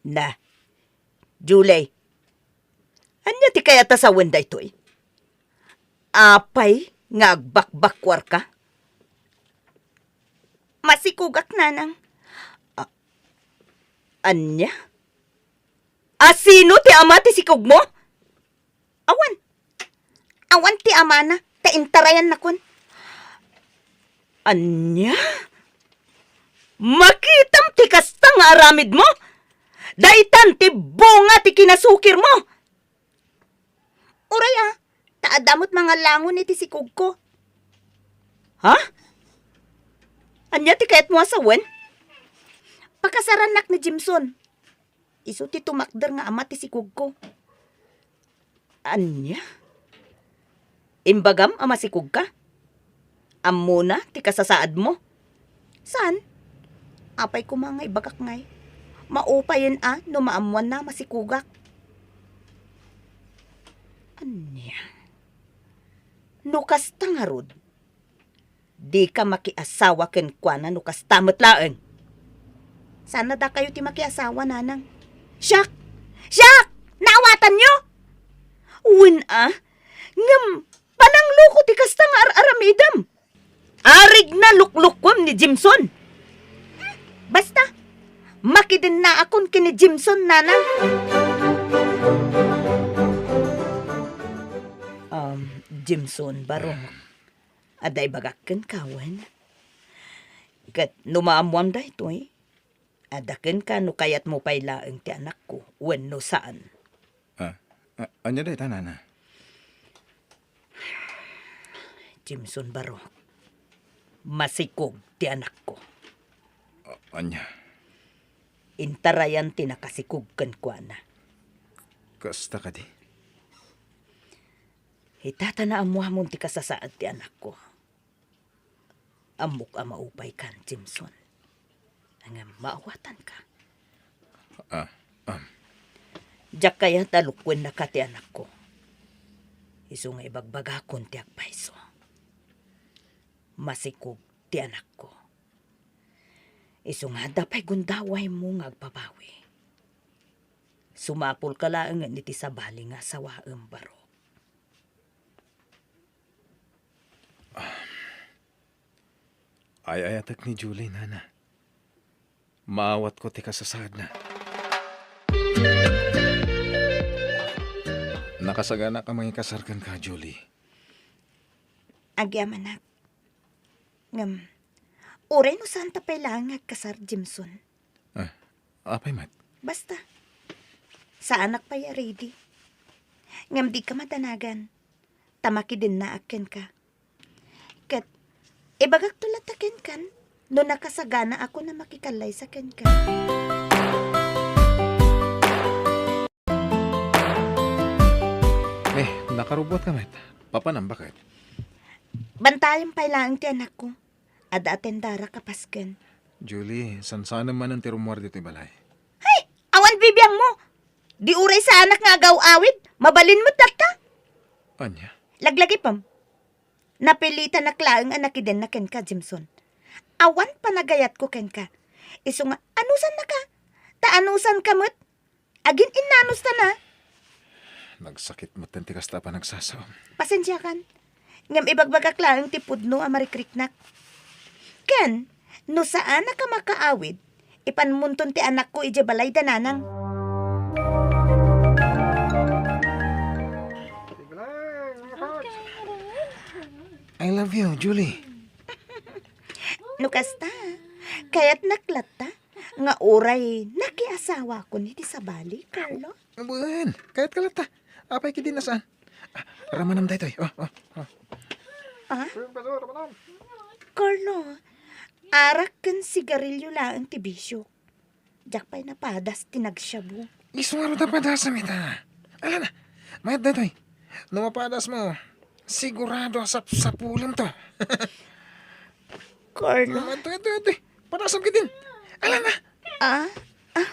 Na, Julie, ania ti kayat a sawen daytoy? Apay nga agbakbakkuarka? Masikugak, nanang. A-, ania? A, sino ti ama ti sikugmo? Awan. Awan ti amana, ta intarayannakon. Ania? Makitam ti kasta nga aramidmo? Daytan ti bunga ti kinasukirmo. Uray a, ta adda met mangalangon iti sikugko. Ha? Ania ti kayatmo a sawen? Pakasarannak ni Jimson. Isu ti tumakder nga ama ti sikugko. Ania? Imbagam a masikugka? Ammona ti kasasaadmo? Saan? Apay koma nga ibagak ngay, maupayen a no maammoanna a masikugak. Ania? No kasta ngarud, dika makiasawa kenkuana no kasta met laeng. Saan a dakayo ti makiasawa, nanang. Siak! Siak! Naawatanyo? Wen a, ngem panangloko ti kasta nga ar-aramidem. Arigna luklukuem ni Jimson. Basta, makidennaakon ken ni Jimson, nanang. Um, Jimson, barok. Adda ibagak kenka wen. Ket no maammoam daytoy, adda kenka no kayatmo pay laeng ti anakko wenno saan. Ah, a-, ania dayta, nana? Jimson, barok. Masikog ti anakko. A-, ania? Intarayan ti nakasikog kenkuana. Kasta kadi? Ita ta naammoamon ti kasasaad ti anakko. Ammok a maupaykan, Jimson. Ngem maawatanka. Ah, um. Diak kayat a lukuennaka ti anakko. Isu nga ibagbagakon ti agpayso. Masikog ti anakko. Isu nga adda pay gundawaymo nga agbabawi. Sumapulka laengen iti sabali nga asawaem, barok. Ay-ayatek ni Julie, nana. Maawatko ti kasasaadna. Nakasaganak a mangikasar kenka, Julie. Agyamanak. Ngem, uray no saanta pay laeng nga agkasar, Jimson. Ah, apay met? Basta, saanak pay a ready. Ngem dika madanagan, ta makidennaak kenka. Ket ibagakto latta kenkan no nakasaganaakon a makikallaysa kenka. Eh, nakarubuatka met. Papanam, baket? Bantayan pay laeng ti anakko. Adda atendara kapasken. Julie, sansaanem manen ti rummuar ditoy balay. Hay! Awan bibiangmo! Di uray saanak nga agaw-awid, mabalin met latta. Ania? Laglagipem. Napilitanak laeng a nakidenna kenka, Jimson. Awan panagayatko kenka. Isu nga, anusannaka? Ta anusanka met. Agin-innanustana. Nagsakit metten ti kasta a panagsasaom. Pasensiakan. Ngem ibagbagak laeng ti pudno a marikriknak. Ken, no saanak a makaawid, ipanmonton ti anakko idiay balay da nanang. I love you, Julie. No kasta, Kayatnak latta nga uray nakiasawakon iti sabali, Carlo? Wen, kayat ka latta. Apay kidin a saan? Ah, ramanam daytoy. Oh, oh, oh. Ah? Carlo, arak ken sigarilyo laeng ti bisio. Diak pay napadas ti nagshabu. Isu ngarud a padasam ita. Ala na, mayat daytoy. No mapadasmo, sigurado a sapsapulem to. Carlo. Ah, ito, ito, ito. Padasam kitin. Ala na. Ah? Ah?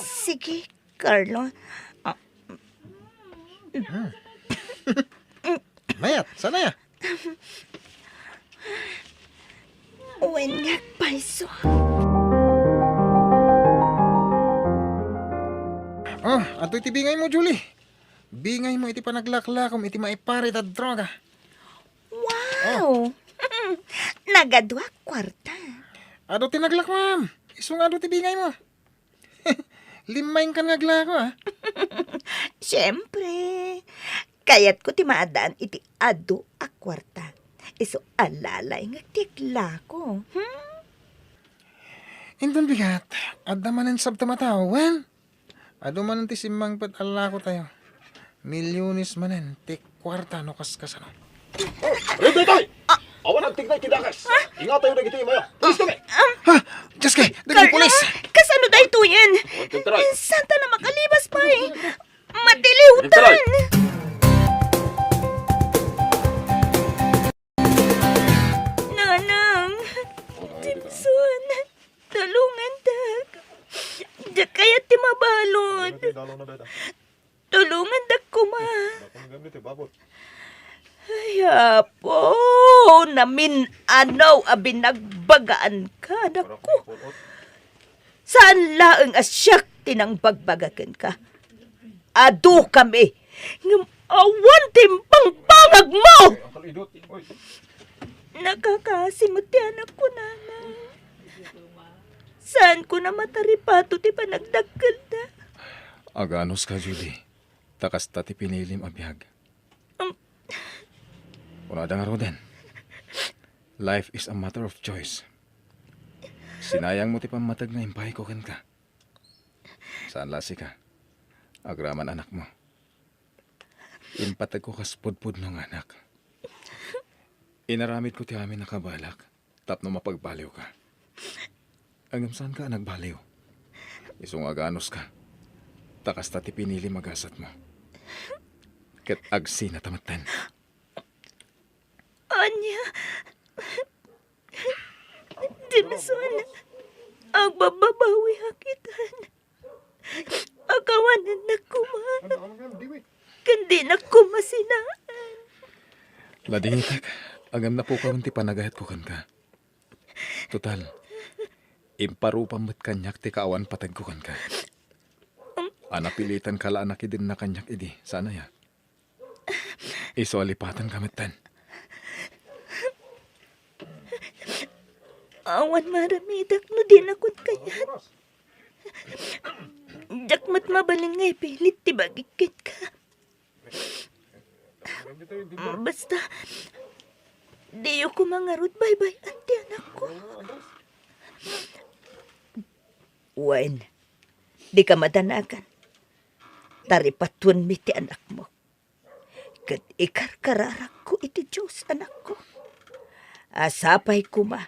Sige, Carlo. Ah. Hmm. Mayat, saan aya? Wen nga agpayso. Oh, adtoy ti bingaymo, Julie. Bingaymo iti panaglaklakom iti maiparit a droga. Wow! Nagaduak kuarta. Adu ti naglakuam. Isu nga adu ti bingaymo. Limmaingkan nga aglako, ah. Siempre, kayatko ti maaddaan iti adu a kuarta. Isu a lalayngek ti aglako. Hmm? Inton bigat, adda manen sabtem a tao, wen? Adu manen ti simmangpet a lakotayo. Milyones manen ti kuarta no kaskasano. Oh, Red Daytoy! Awan agtignay ti dakes. Ingatayo dagiti imaya. Pulis kami. Ha? Diyos kay, dagiti Carlo, pulis! Kasano daytoyen? Awan agtignay. Santa na makalibas pay. Matiliwtan! Agtignay. Nanang, Jimson, tulongandak. Diak kayat ti mabalud. Tulongandak koma. Ay, Apo, namin-anaw a binagbagaan ka, anakko. Saan laeng a siak ti nangbagbaga kenka. Adu kami, ngem awan ti imbangbanagmo! Nakakaasi met ti anakko, Nanang. Saanko a mataripato ti panagdakkelda. Aganuska, Julie. Ta kasta ti pinilim a biag. Um. Kunada ngaruden, "Life is a matter of choice." Sinayangmo ti pammateg nga impayko kenka. Saan la sika. Agraman anakmo. Impategko kas pudpudno nga anak. Inaramidko ti amin a kabalak tapno mapagbaliwka. Ngem saanka a nagbaliw. Isu nga aganuska. Ta kasta ti pinilim a gasatmo. Ket agsinata metten. Ania? Jimson, agbabbabawiak itan. Akawanennak koma. Ken dinak koma sinaan. Ladingitek, ngem napukawen ti panagayatko kenka. Total, imparupam met kaniak ti kaawan pategko kenka. A napilitanka la a nakidenna kaniak idi, saan aya? Isu a lipatanka metten. Awan maaramidak no dinakon kayat. Diak met mabalin nga ipilit ti bagik kenka. Basta, diyo koma ngarud baybay-an ti anakko. Wen, dika madanagan. Taripatuenmi ti anakmo. Ket ikarkararakko iti Dios, anakko. A sapay koma,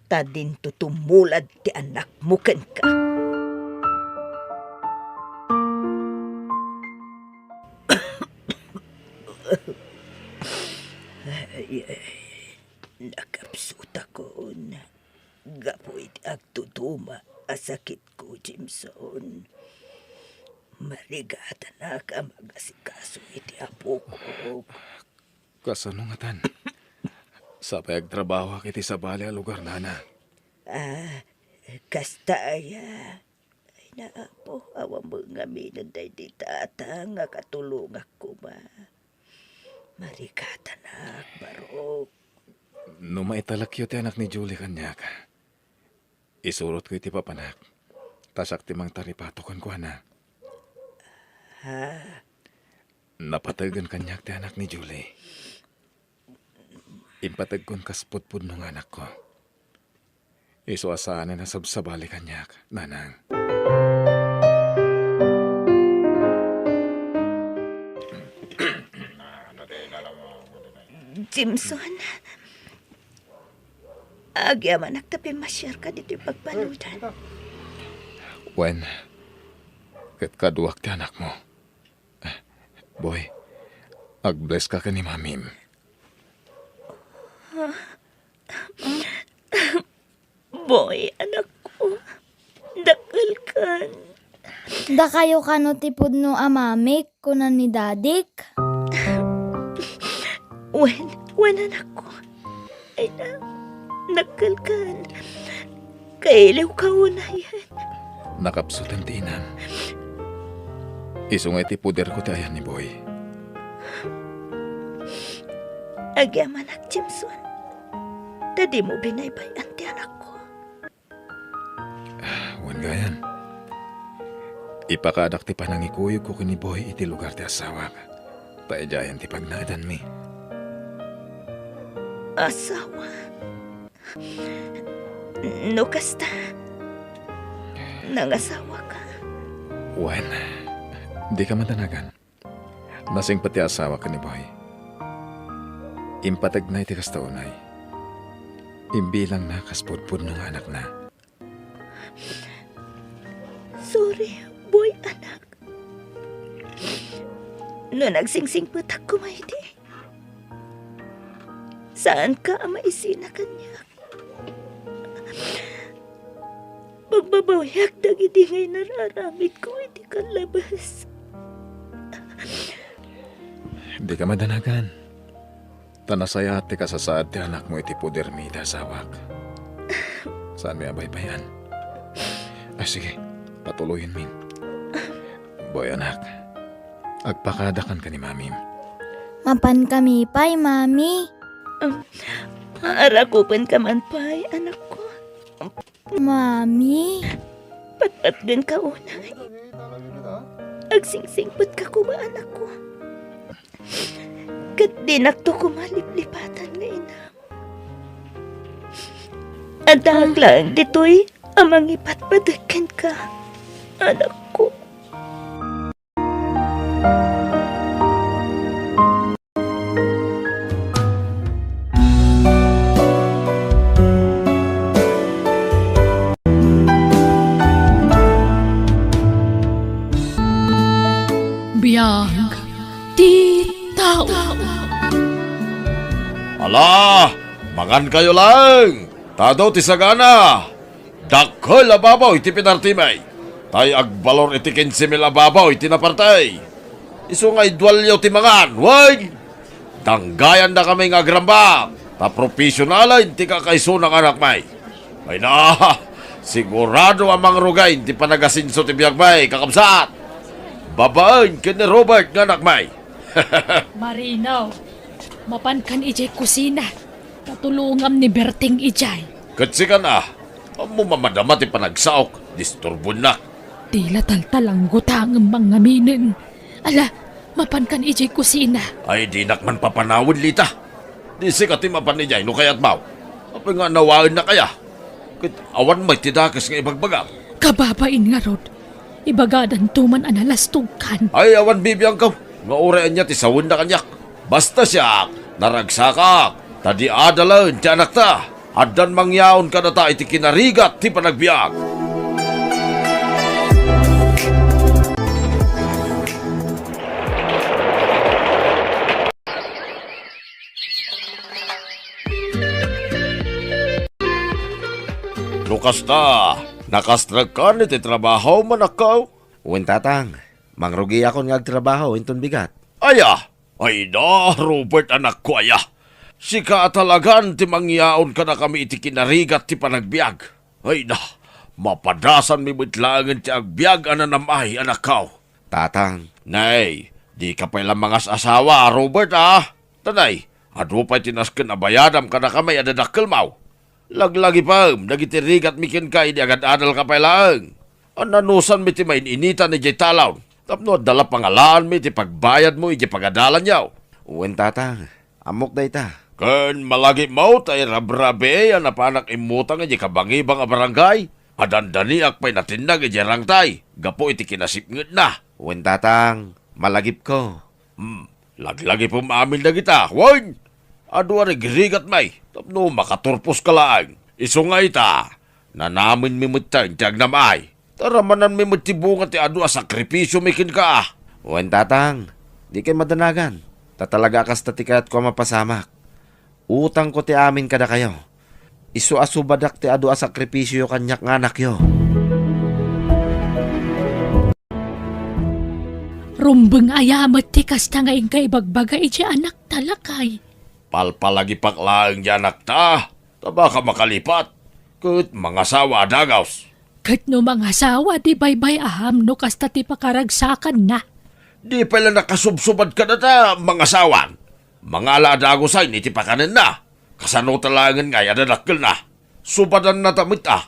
ta dinto tumulad ti anakmo kenka. Ay, ay, nakapsutakon. Gapu iti agtutuma a sakitko, Jimson, marigatanak a magasikaso iti apok. Kasano ngatan? Sapay agtrabahoak iti sabali a lugar, nana. Ah, kasta aya. Ay, Apo, awan met ngamin daydi tata nga katulongak koma. Marigatanak, barok. No maitalekyo ti anak ni Julie kaniak, isurotko iti papanak, ta siak ti mangtaripato kenkuana. Ha? Napategen kaniak ti anak ni Julie. Impategkon kas pudpudno nga anakko. Isu a saanen a sabsabali kaniak, nanang. Jameson, agyamanak ta pimmasiarka ditoy pagbanudan. Wen, ket kaduak ti anakmo. Boy, ag-bless ka ken ni Mamim. Boy, anakko, dakkelkan. Dakayo kano ti pudno a mamik, kuna ni dadik. Wen, wen, anakko. Ay na, dakkelkan. Kailiwka unayen. Nakapsuten ti inam. Isu nga iti poderko ti ayan ni Boy. Agyamanak, Jameson, ta dimo binaybay-an ti anakko. Wen gayan, ipakaadak ti panangikuyogko ken ni Boy iti lugar ti asawak, ta idiayen ti pagnaedanmi. Asawa? No kasta, nangasawaka? Wen, dika madanagan. Nasingpet ti asawak ken ni Boy. Impategna iti kasta unay. Imbilangna kas pudpudno nga anakna. Sorry, Boy, anak. No nagsingsingpetak koma idi, saanka a maisina kaniak. Pagbabawiak dagidi nga inararamidko iti kallabes. Dika madanagan. Ta nasayaat ti kasasaad ti anakmo iti podermi iti asawak. Saanmi a baybay-an. Ay, sige, patuloyenmin. Boy, anak, agpakadakan ken ni Mamim. Mapankami pay, Mami. Um, arakupenka man pay, anakko. Mami? Patpatgenka unay. Agsingsingpetka koma, anakko. Ket dinakto koma liplipatan nga inam. Addaak laeng ditoy a mangipatpateg kenka, anakko. Biag ti tao. Ala, mangankayo laeng, ta adu ti sagana. Dakkel a baboy ti pinartimi, tay agbalor iti kinse mil a baboy ti naparti. Isu nga idualyo ti mangan, wen! Danggayannakami nga agrambang, ta profesionalen ti kakaisuna nga anakmi. Ay na, sigurado a mangrugay ti panagasenso ti biagmi, kakabsat. Babaen ken ni Robert nga anakmi. Marino, mapankan idiay kusina. Patulongam ni Berting idiay. Ket sikan a, ammom a madama ti panagsaok, disturboennak. Dila taltalanggo ta ngem mangngaminen. Ala, mapankan idiay kusina. Ay, dinak man papanawen, Lita. Di sika ti mapan idiay no kayatmo. Apay nga nawaennak aya? Ket awan met ti dakes nga ibagbagam. Kababain ngarud. Ibagadanto man a nalastogkan. Ay, awan bibiangko nga uray ania ti sawenna kaniak. Basta siak, naragsakak, ta di adalen ti anakta. Addan mangyaon kadata iti kinarigat ti panagbiag. No kasta, nakastrekkan iti trabaho, manakkaw? Wen, tatang. Mangrugiakon nga agtrabaho inton bigat. Aya! Ay da, Robert, anakko, aya! Sika a talagan ti mangyaon kadakami iti kinarigat ti panagbiag. Ay da, mapadasanmi met laengen ti agbiag a nanam-ay, anakko. Tatang. Nay, dika pay la mangas-asawa, Robert, a? Tanay, adu pay ti nasken a bayadam kadakami a dadakkelmaw. Laglagipem dagiti rigatmi kenka idi agad-adalka pay laeng. Ananusanmi ti main-initan idiay talon tapno adda la pangalaanmi iti pagbayadmo idiay pagadalanyo. Wen, tatang, ammok dayta. Ken malagipmo ta irabrabii a napanak immutang idiay kabangibang a barangay a dandaniak pay natinnag idiay rangtay gapu iti kinasipngetna. Wen, tatang, malagipko. Hmm, laglagipem amin dagita, wen? Adu a rigrigat may, tapno makaturposka laeng. Isu nga ita, nanamenmi metten ti agnam-ay. Taramananmi met ti bunga ti adu a sakripisiomi kenka. Wen, tatang, dikay madanagan. Ta talaga a kasta ti kayatko a mapasamak. Utangko ti amin kadakayo. Isu a subadak ti adu a sakripisioyo kaniak nga anakyo. Rumbeng aya met ti kasta nga inka ibagbaga iti anakta, lakay? Palpalagipak laeng ti anakta, ta baka makalipat, ket mangasawa a dagus. Ket no mangasawa, di baybay-am no kasta ti pakaragsakanna. Di pay la nakasubsubad kadata mangasawan. Mangala a dagusen iti pakanenna. Kasano ta laengen ngay a dadakkelna? Subadanna ta met a.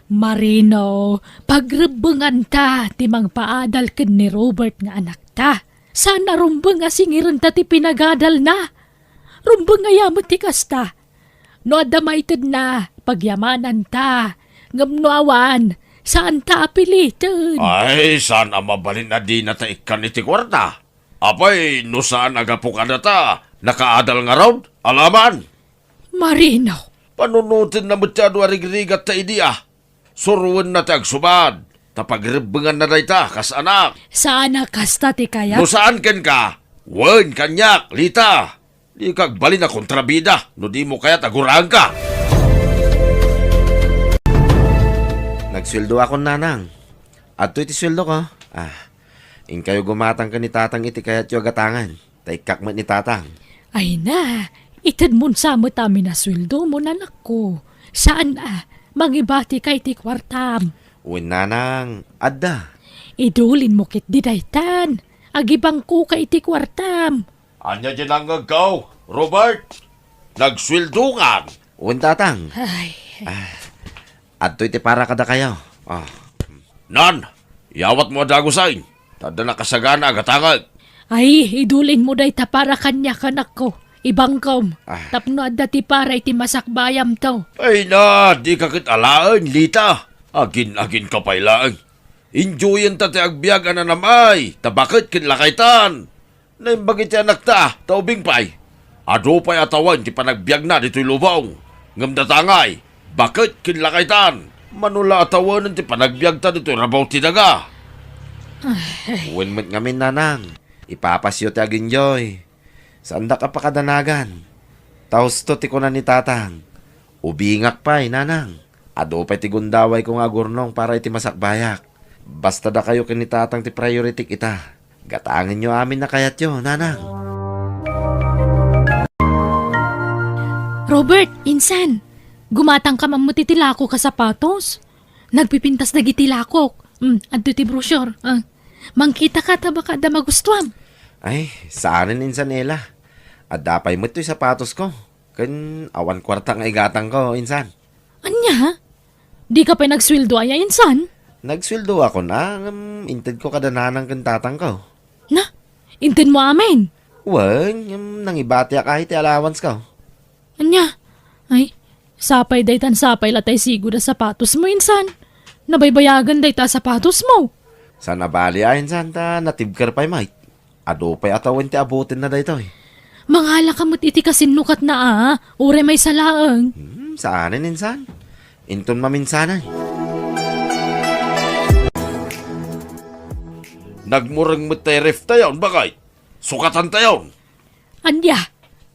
Marino, pagrebbenganta ti mangpaadal ken ni Robert nga anakta. Saan a rumbeng a singirenta ti pinagadalna. Rumbeng aya met ti kasta. No adda maitedna, pagyamananta. Ngem no awan, saanta a piliten. Ay, saan a mabalin a dinata ikkan iti kuarta? Apay, no saan a gapu kadata, nakaadal ngarud? Alaman! Marino. Panunotenna met ti adu a rigrigatta idi a. Suroenna ti agsubad, ta pagrebbenganna dayta kas anak. Saan a kasta ti kayat? No saan kenka, wen kaniak, Lita. Dika agbalin a kontrabida no dimo kayat a guraenka. Nagsueldoakon, nanang. Adtoy ti sueldoko. Ah, inkayo gumatang ken ni tatang iti kayatyo a gatangen. Ta ikkak met ni tatang. Ay na, itedmon sa met amin a sueldomon, anakko. Saan a, mangibatika iti kuartam. Wen, nanang, adda. Idulinmo ketdi daytan. Agibangkoka iti kuartam. Ania ti nangngegko, Robert? Nagsueldokan. Wen, tatang. Ay. Ah, adtoy ti para kadakayo. Ah. Nan, iyawatmo a dagusen, ta adda nakasagana a gatangek. Ay, idulinmo dayta para kaniak, anakko. Ibangkom, ah, tapno adda ti para iti masakbayamto. Ay na, dika ket alaen, Lita. Agin-aginka pay laeng. Enjoyenta ti agbiag a nanam-ay, ta baket ken lakaytan. Naimbag iti anakta, ta ubing pay. Adu pay a tawen ti panagbiagna ditoy lubong. Ngem datangay, baket ken lakaytan. Mano la a tawenen ti panagbiagta ditoy rabaw ti daga. Ay. Wen met ngamin, nanang. Ipapasyo ti aginjoy. Saandak a pakadanagan. Ta husto ti kuna ni tatang. Ubingak pay, nanang. Adu pay ti gundawayko nga agurnong para iti masakbayak. Basta dakayo ken ni tatang ti prioritik ita. Gatangenyo amin a kayatyo, nanang. Robert, insan, gumatangka man met iti lakok a sapatos. Nagpipintas dagiti lakok. Mm, adto ti brochure. Ah, mangkitaka ta baka adda magustuam. Ay, saanen insan, Ella. Adda pay met toy sapatosko. Ken awan kuarta nga igatangko, insan. Ania? Dika pay nagsueldo aya, insan? Nagsueldoakon a, ngem intedko kada nanang ken tatangko. Na? Intedmo amin? Wen, ngem nangibatiak ay ti allowancesko. Ania? Ay, sapay daytan sapay la tay sigud a sapatosmo, insan. Nabaybayagan dayta a sapatosmo. Saan a bali a, insan, ta natibker pay met. Adu pay a tawen ti abutenna daytoy. Mangalaka met iti kasinnukatna a, uray maysa laeng. Hmm, saanen insan. Inton maminsanan. Nagmureng met tay ref tayon, bakay? Sukatantayon. Ania?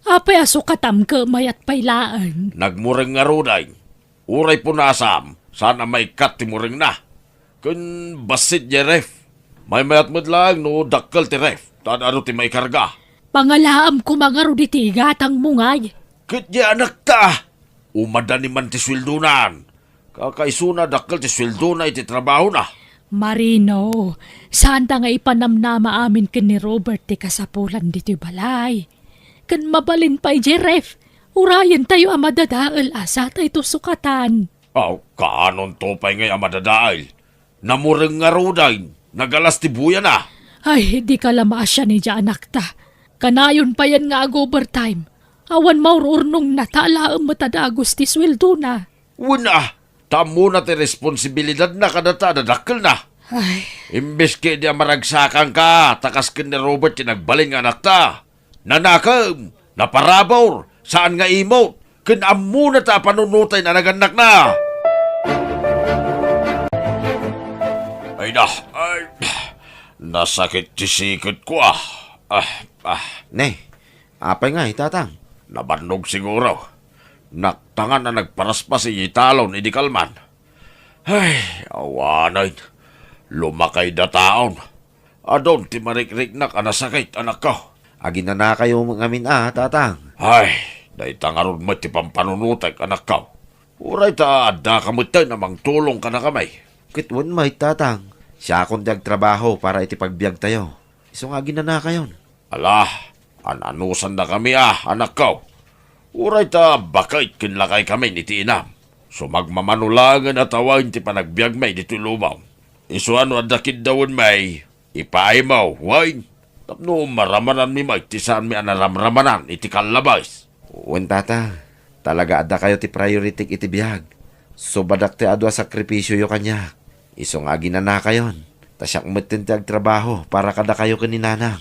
Apay a sukatam ket mayat pay laeng? Nagmureng ngaruden. Uray punasam, saan a maikkat ti murengna. Ken bassit diay ref. Maymayat met laeng no dakkel ti ref, ta ad-adu ti maikarga. Pangalaam koma ngarud iti igatangmo ngay. Ket diay anakta, umadani man ti sueldonan. Kakaisuna dakkel ti sueldona iti trabahona. Marino, saanta nga ipanamnama amin ken ni Robert ti kasapulan ditoy balay. Ken mabalin pay diay ref, urayentayo a madadael a satayto sukatan. Aw, kaanonto pay ngay a madadael? Namureng ngaruden, nagalas ti buyana. Ay, dika la maasian idiay anakta. Kanayon payen nga ag-overtime. Awan maur-urnongna ta alaem met a dagus ti sueldona. Wen a, ta ammona ti responsibilidadna kadata a dadakkelna. Ay. Imbes ketdi a maragsakanka ta kas ken ni Robert ti nagbalin nga anakta. Nanakem, naparabur, saan nga imot, ken ammona ta a panunotay nga nagannakna. Ay na, ay, nasakit ti siketko, ah. Ah, ah. Ne, apay ngay, Tatang? Nabannog siguro. Naktangan a nagparaspas iti talon idi kalman. Ay, awanen. Lumakayda taon. Adun ti marikriknak a nasakit, anakko. Aginanakayo ngamin a, Tatang? Ay, dayta ngarud met ti pampanunotek, anakko. Uray ta addaka metten a mangtulong kadakami. Ket wen met, Tatang. Siakon ti agtrabaho para iti pagbiagtayo. Isu nga aginanakayon. Ala, an-anusandakami a, anakko. Uray ta baket ken lakaykamin iti inam. Sumagmamano laengen a tawen ti panagbiagmi ditoy lubong. Isu a no adda kiddawenmi, ipaaymo, wen, tapno maramananmi met ti saanmi a naramramanan iti kallabes. Wen, Tata, talaga addakayo ti priority iti biag. Subadak ti adu a sakripisioyo kaniak. Isu nga aginanakayon, ta siak metten ti agtrabaho para kadakayo ken ni Nanang.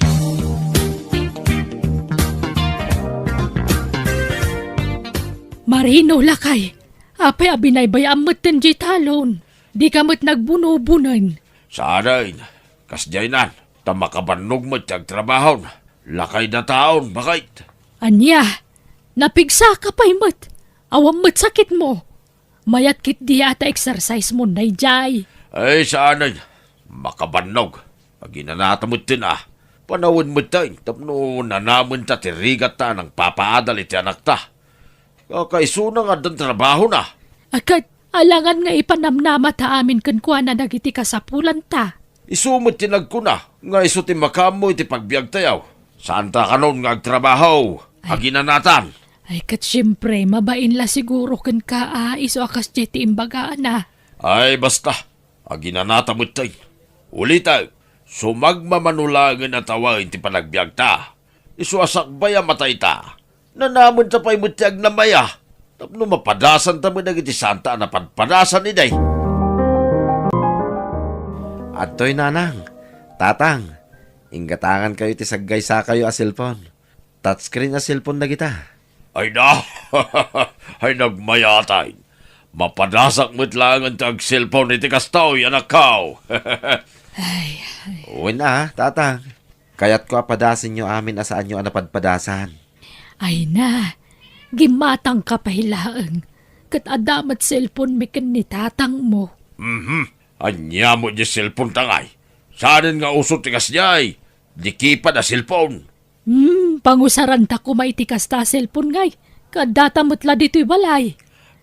Marino, lakay. Apay a binaybay-am metten diay talon? Dika met nagbunobunen. Saanen, kasdiaynan, ta makabannog met ti agtrabahon. Lakayda taon, baket. Ania? Napigsaka pay met. Awan met sakitmo. Mayat ketdi a ta exercise-mon daydiay. Ay, saanen. Makabannog. Aginanata metten a. Panawen metten tapno nanamenta ti rigatta a nangpapaadal iti anakta. Kakaisuna nga addan trabahona. A ket, alangan nga ipanamnamata amin kenkuana dagiti kasapulanta. Isu met ti nagkuna nga isu ti makaammo iti pagbiagtayo. Saanta kanon nga agtrabaho. Ay. Aginanatan. Ay, ket siempre, mabain la siguro kenka a isu a kasdiay ti imbagana. Ay, basta. Aginanata metten. Ulitek, sumagmamano laengen a tawen ti panagbiagta. Isu a sakbay a matayta, nanamenta pay met ti agnamaya tapno mapadasanta met dagiti saanta a napadpadasan idi. Adtoy, Nanang, Tatang, inggatangankayo ti saggaysakayo a cellphone. Touchscreen a cellphone dagita. Ay na! Ay, nagmayatan. Mapadasak met laengen ti ag-cellphone iti kastoy, anakko. Ay, ay. Wen a, Tatang. Kayatko a padasenyo amin a saanyo a napadpadasan. Ay na, gimmatangka pay laeng. Ket adda met cellphone-mi ken ni tatangmo. Mhm. Ania met diay cellphone-ta ngay? Saanen nga uso ti kasdiay? Di keypad a cellphone. Hmm, pangusaranta koma iti kasta a cellphone ngay. Kaddata met la ditoy balay.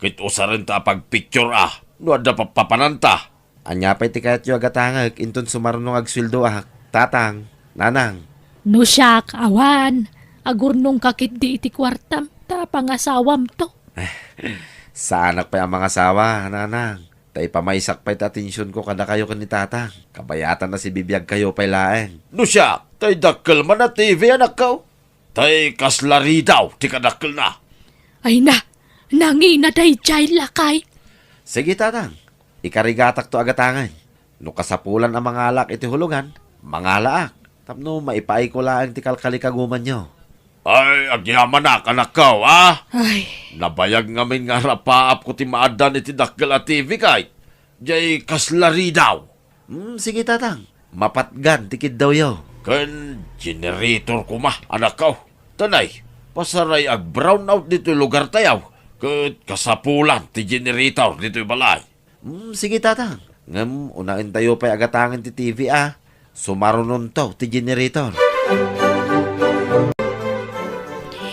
Ket usarenta a pagpicture a no adda pappapananta. Ania pay ti kayatyo a gatangek inton sumaruno nga agsueldoak, Tatang, Nanang? No siak, awan. Agurnongka ketdi iti kuartam ta pangasawamto. Saanak pay a mangasawa, Nanang. Ta ipamaysak pay ti atensionko kadakayo ken ni Tatang. Kabayatan a sibibiagkayo pay laeng. No siak, tay dakkel man a T V, anakko. Tay kasla ridaw ti kadakkelna. Ay na, nangina daydiay, lakay. Sige, Tatang. Ikarigatakto a gatangen. No kasapulan a mangalaak iti hulugan, mangalaak tapno maipaayko laeng ti kalkalikagumanyo. Ay, agyamanak, anakko, a? Ay. Nabayag ngamin nga arapaapko ti maaddan iti dakkel a T V kay. Jay kasla ridaw. Hmm, sige, Tatang. Mapatgan ti kiddawyo. Ken generator koma, anakko. Tanay, pasaray ag-brownout ditoy lugartayo. Ket kasapulan ti generator ditoy balay. Hmm, sige, Tatang. Ngem unaentayo pay a gatangen ti T V a. Sumarunonto ti generator.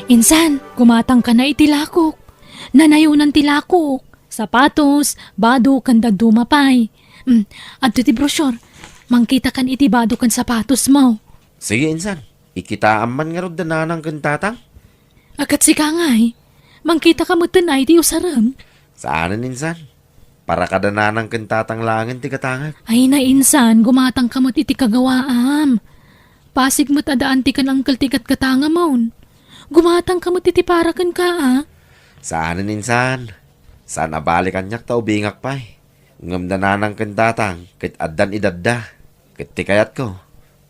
Insan, gumatangkan iti lakok. Nanayonan ti lakok. Sapatos, bado, ken dadduma pay. Hmm, adto ti brochure. Mangkitakan iti bado ken sapatosmo. Sige, Insan. Ikitaam man ngarud da Nanang ken Tatang? A ket sika ngay, mangkitaka metten a iti usarem? Saanen, Insan. Para kada Nanang ken Tatang laengen ti gatangek. Ay na, Insan, gumatangka met iti kagawaam. Pasig met a daan ti kan Uncle ti gatgatangamon. Gumatangka met iti para kenka, a? Saanen insan. Saan a bali kaniak ta ubingak pay. Ngem ni nanang ken tatang ket addan edadda. Ket ti kayatko,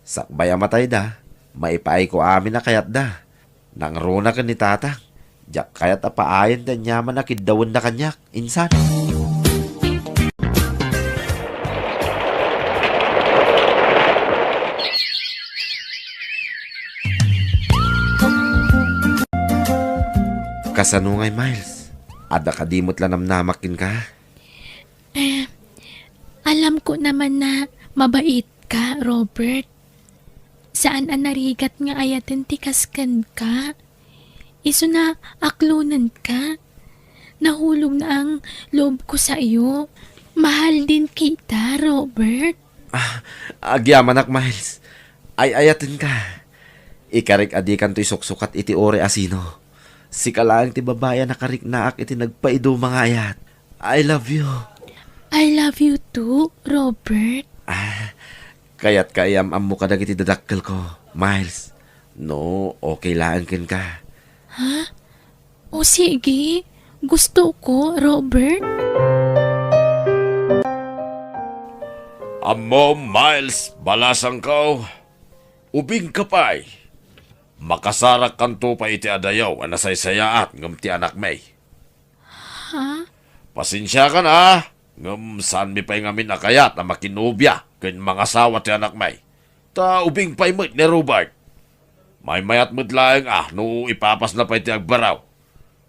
sakbay a matayda, maipaayko amin a kayatda. Nangruna ken ni tatang, diak kayat a paayen ti aniaman a kiddawenna kaniak, insan. Kasano ngay, Miles? Adda kadi met la namnamak kenka? Eh, alam ko naman na mabait ka, Robert. Saan a narigat nga ayaten ti kas kenka. Isuna aklonenka. Nahulog na ang loob ko sa iyo. Mahal din kita, Robert. Ah, agyamanak, Miles. Ay-ayatenka. Ikarik a dikanto isuksukat iti uray a sino. Sika laeng ti babai a nakariknaak iti nagpaiduma nga ayat. I love you. I love you too, Robert. Ah, kayat ka iam-ammo kadagiti dadakkelko, Miles. No, okay laeng kenka. Ha? O sige, gusto ko, Robert. Ammom, Miles, balasangko. Ubingka pay. Makasarakkanto pay iti adayo a nasaysayaat ngem ti anakmi. Ha? Pasensiakan a, ngem saanmi pay ngamin a kayat a makinobia ken mangasawa ti anakmi. Ta ubing pay met ni Robert. Maymayat met laeng a no ipapasna pay ti agbaraw.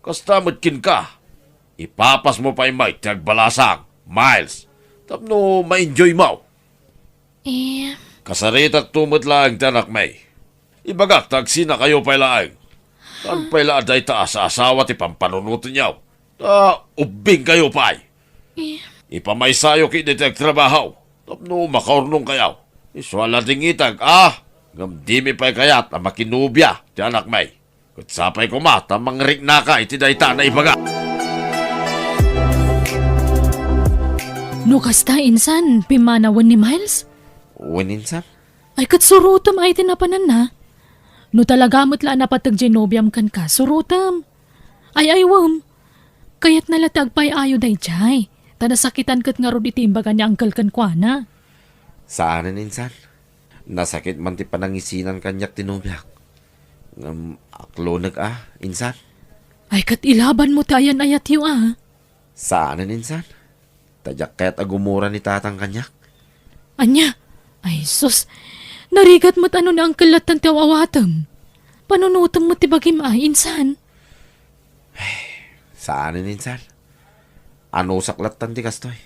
Kasta met kenka, ipapasmo pay met ti agbalasang, Miles, tapno ma-enjoymo. Eh. Kasaritakto met laeng ti anakmi. Ibagak ta agsinakayo pay laeng. Saan pay la a dayta a saasawa ti pampanunotenyo? Ta ubbingkayo pay. Eh. Ipamaysayo ketdi ti agtrabaho tapno makaurnongkayo. Isua la dingitag a, ngem dimi pay kayat a makinobia ti anakmi. Ket sapay koma ta mangriknaka iti dayta a naibagak. No kasta, insan, pimmanawen ni Miles? Wen, insan. Ay, ket surotem ay ti napananna. No talaga met la a napateg diay nobiam kenka, surotem. Ay, aywem. Kayatna la ti agpay-ayo daydiay. Ta nasakitan ket ngarud iti imbaga ni Uncle kenkuana. Saanen, insan. Nasakit man ti panangisinan kaniak ti nobiak. Ngem aklonek a, insan. Ay, ket ilabanmo ti ayan-ayatyo a. Saanen, insan. Ta diak kayat a gumura ni tatang kaniak. Ania? Ay, sus. Narigat met a no ni Uncle latta ti aw-awatem. Panunotem met ti bagim a, insan. Saanen, insan. Anusak lattan ti kastoy.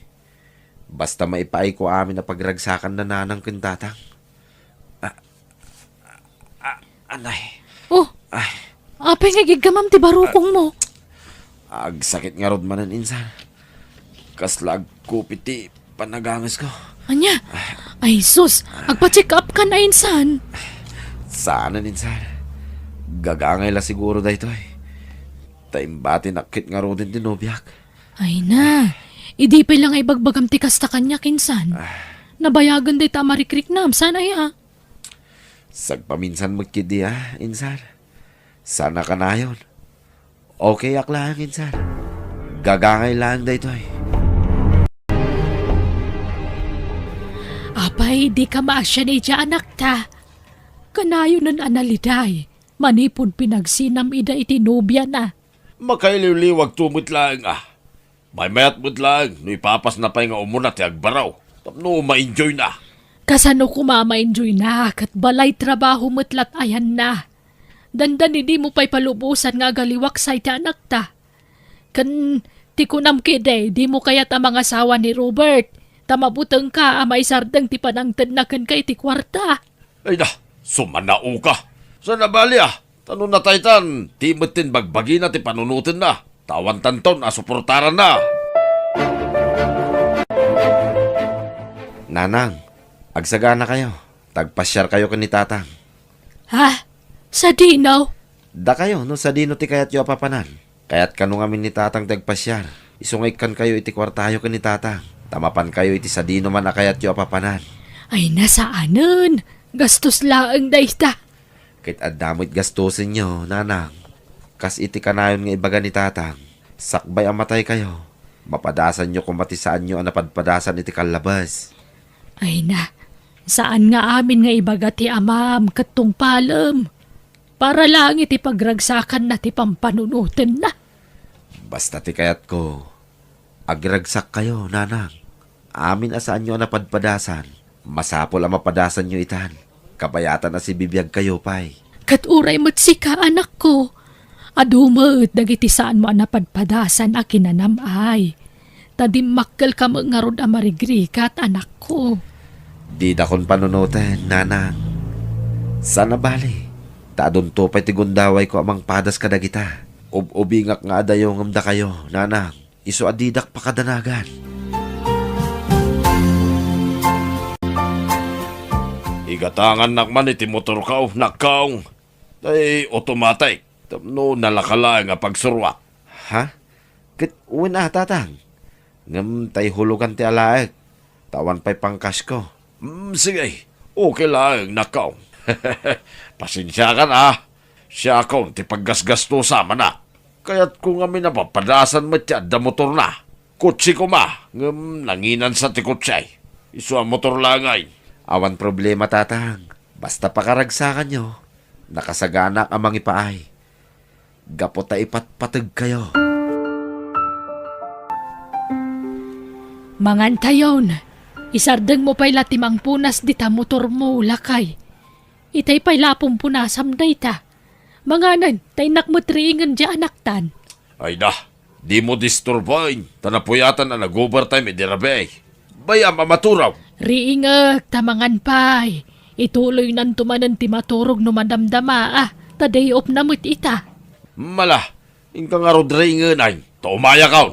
Basta maipaayko amin a pagragsakan da nanang ken tatang. Ah, ah, ah, anay. Oh, ay. Apay nga igiggamam ti barukongmo? Agsakit ngarud manen, insan. Kasla agkupit ti panagangesko. Ania? Ay, sus! Agpa-check up ka na, insan! Saanen, insan. Gagangay la siguro daytoy. Ta imbatinak ket ngaruden ti nobiak. Ay na, idi pay la nga ibagbagam ti kasta kaniak, insan. Ah. Nabayagen dayta a marikriknam, saan aya? Sagpaminsan met ketdi a, insan. Saan a kanayon. Okay ak laeng, insan. Gagangay laeng daytoy. Apay, dika maasian iti anakta? Kanayonen a naliday manipud pinagsinam ida iti nobiana. Makailiwliwagto met laeng a. Maymayat met laeng no ipapasna pay nga umuna ti agbaraw tapno ma-enjoyna. Kasano koma a ma-enjoyna ket balay trabaho met lat ayanna? Dandani dimo pay palubosan nga agaliwaksay ti anakta. Ken ti kunam ketdi, dimo kayat a mangasawa ni Robert, ta mabutengka a maisardeng ti panangtedna kenka iti kuarta. Ay na, sumanaoka. Saan a bali a, ta no nataytan, ti met ti bagbagina ti panunotenna, ta awantanton a suportaranna. Nanang, agsaganakayo, ta agpasiarkayo ken ni tatang. Ha? Sadino? Dakayo, no sadino ti kayatyo a papanan. Kayat kano ngamin ni tatang ti agpasiar. Isu nga ikkankayo iti kuartayo ken ni tatang. Ta mapankayo iti sadino man a kayatyo a papanan. Ay, na saanen. Gastos laeng dayta. Ket adda met gastusenyo, nanang. Kas iti kanayon nga ibaga ni tatang, sakbay a mataykayo, mapadasanyo koma ti saanyo a napadpadasan iti kallabes. Ay na, saan nga amin nga ibaga ti amam ket tungpalem. Para laeng iti pagragsakanna ti pampanunotenna. Basta ti kayatko, agragsakkayo, nanang. Amin a saanyo a napadpadasan, masapul a mapadasanyo itan. Kabayatan a sibibiagkayo pay. Ket uray met sika, anakko, adu met dagiti saanmo a napadpadasan a kinanam-ay. Ta dimmakkelka met ngarud a marigrigat, anakko. Didakon panunoten, nanang. Saan a bali, ta adunto pay ti gundawayko a mangpadas kadagita. Ub-ubingak nga adayo ngem dakayo, nanang. Isu a didak pakadanagan. Igatangannak man iti motorko, nakkaw. Tay automatic, tapno nalaka laeng a pagsuruak. Ha? Ket wen a, tatang? Ngem tay hulugan ti alaek, ta awan pay pangkasko. Mm, sige. Okay laeng, nakkaw. Pasensiakan, a. Siakon ti paggasgastosa, mana. Kayatko ngamin a papadasan met ti adda motorna. Kotse koma, ngem nanginansa ti kotse. Isu a motor laeng. Awan problema, tatang. Basta pakaragsakanyo, nakasaganak a mangipaay. Gapu ta ipatpategkayo. Mangantayon, isardengmo pay la ti mangpunas dita motormo, lakay. Itay pay la a pumpunasam dayta. Manganen, ta innak met riingen diay anaktan. Ay da, dimo disturboen, ta napuyatan a nag-overtime idi rabii. Bay-am a maturaw. Riingek, ta mangan pay. Ituloynanto manen ti maturog no madamdama, a, ta day off na met ita. Mala, inka ngarud riingenay, ta umayakon.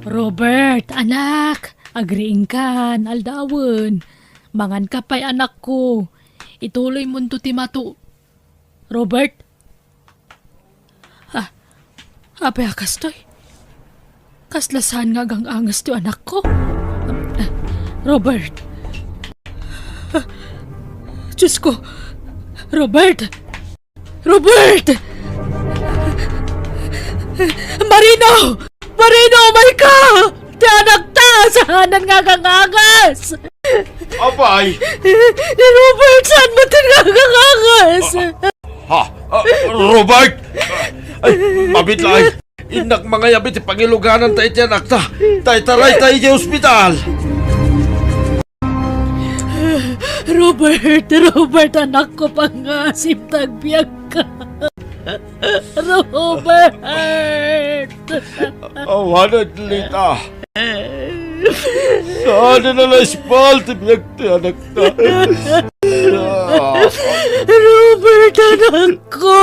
Robert, anak, agriingkan, aldawen. Manganka pay, anakko. Ituloymonto ti matu-, Robert? Ah, apay a kastoy? Kasla saan nga agang-anges ti anakko? Robert? Ah, Diyos ko! Robert! Robert! Marino! Marino, umayka! Ti anakta, saanen nga agang-anges! Apay! Ni Robert, saan met ti nga agang-anges? Ha? Ah, Robert! Ay, mabiit laeng. Innak mangayab iti pangilugananta iti anakta. Tay, taray, tay, iti ospital. Robert, Robert, anakko, pangngaasim ta agbiagka. Robert! Awanen, Lita. Saan a nalaisbal ti biag ti anakta. Robert, anakko!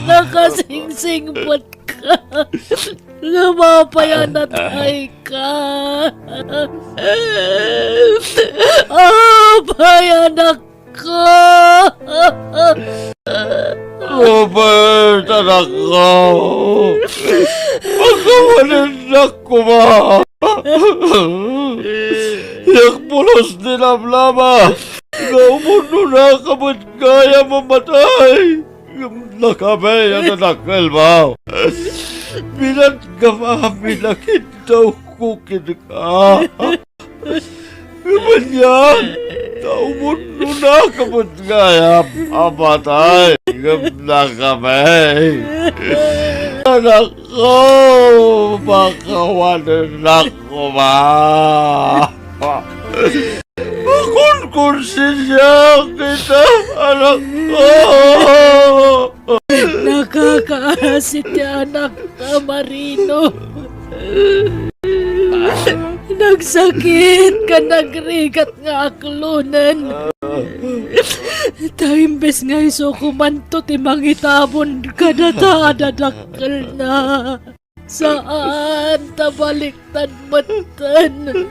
Nakasingsingpet ka. Nga mapay a natay ka. Apay, anakko! Robert, anakko! Pakawanennak koma! Diak pulos ti lamlama nga umurnonaka met gayam a matay. Ngem nakabay a nadakkelmo. Binatgam amin a kiddawko kenka. Ngem ania, ta umurnonaka met gayam a matay ngem nakabay. Anakko, pakawanennak koma. Makonkonsensiaak ita, anakko. Nakakaasi ti anakta, Marino. Nagsakit ken nagrigat nga aklonen. Ta imbes nga isu komanto ti mangitabon kadata a dadakkelna, saan ta baliktad metten.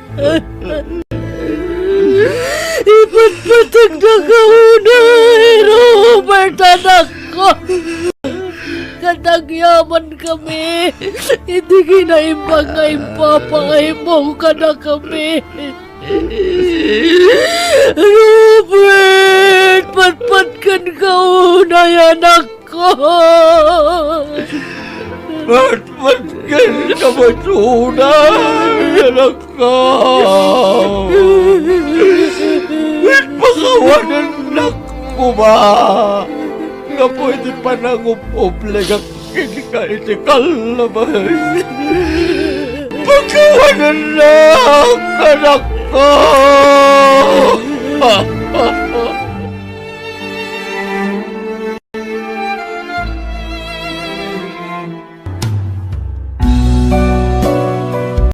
Ipatpategda ka unay, Robert, anakko. Kadagyaman kami iti kinaimbag nga impapaaymo kadakami. Robert, patpatken ka unay, anakko. Patpatken ka met unay, anakko. Ket pakawanennak koma gapu iti panangub-ubligak kenka iti kallabay. Pakawanennak, anakko!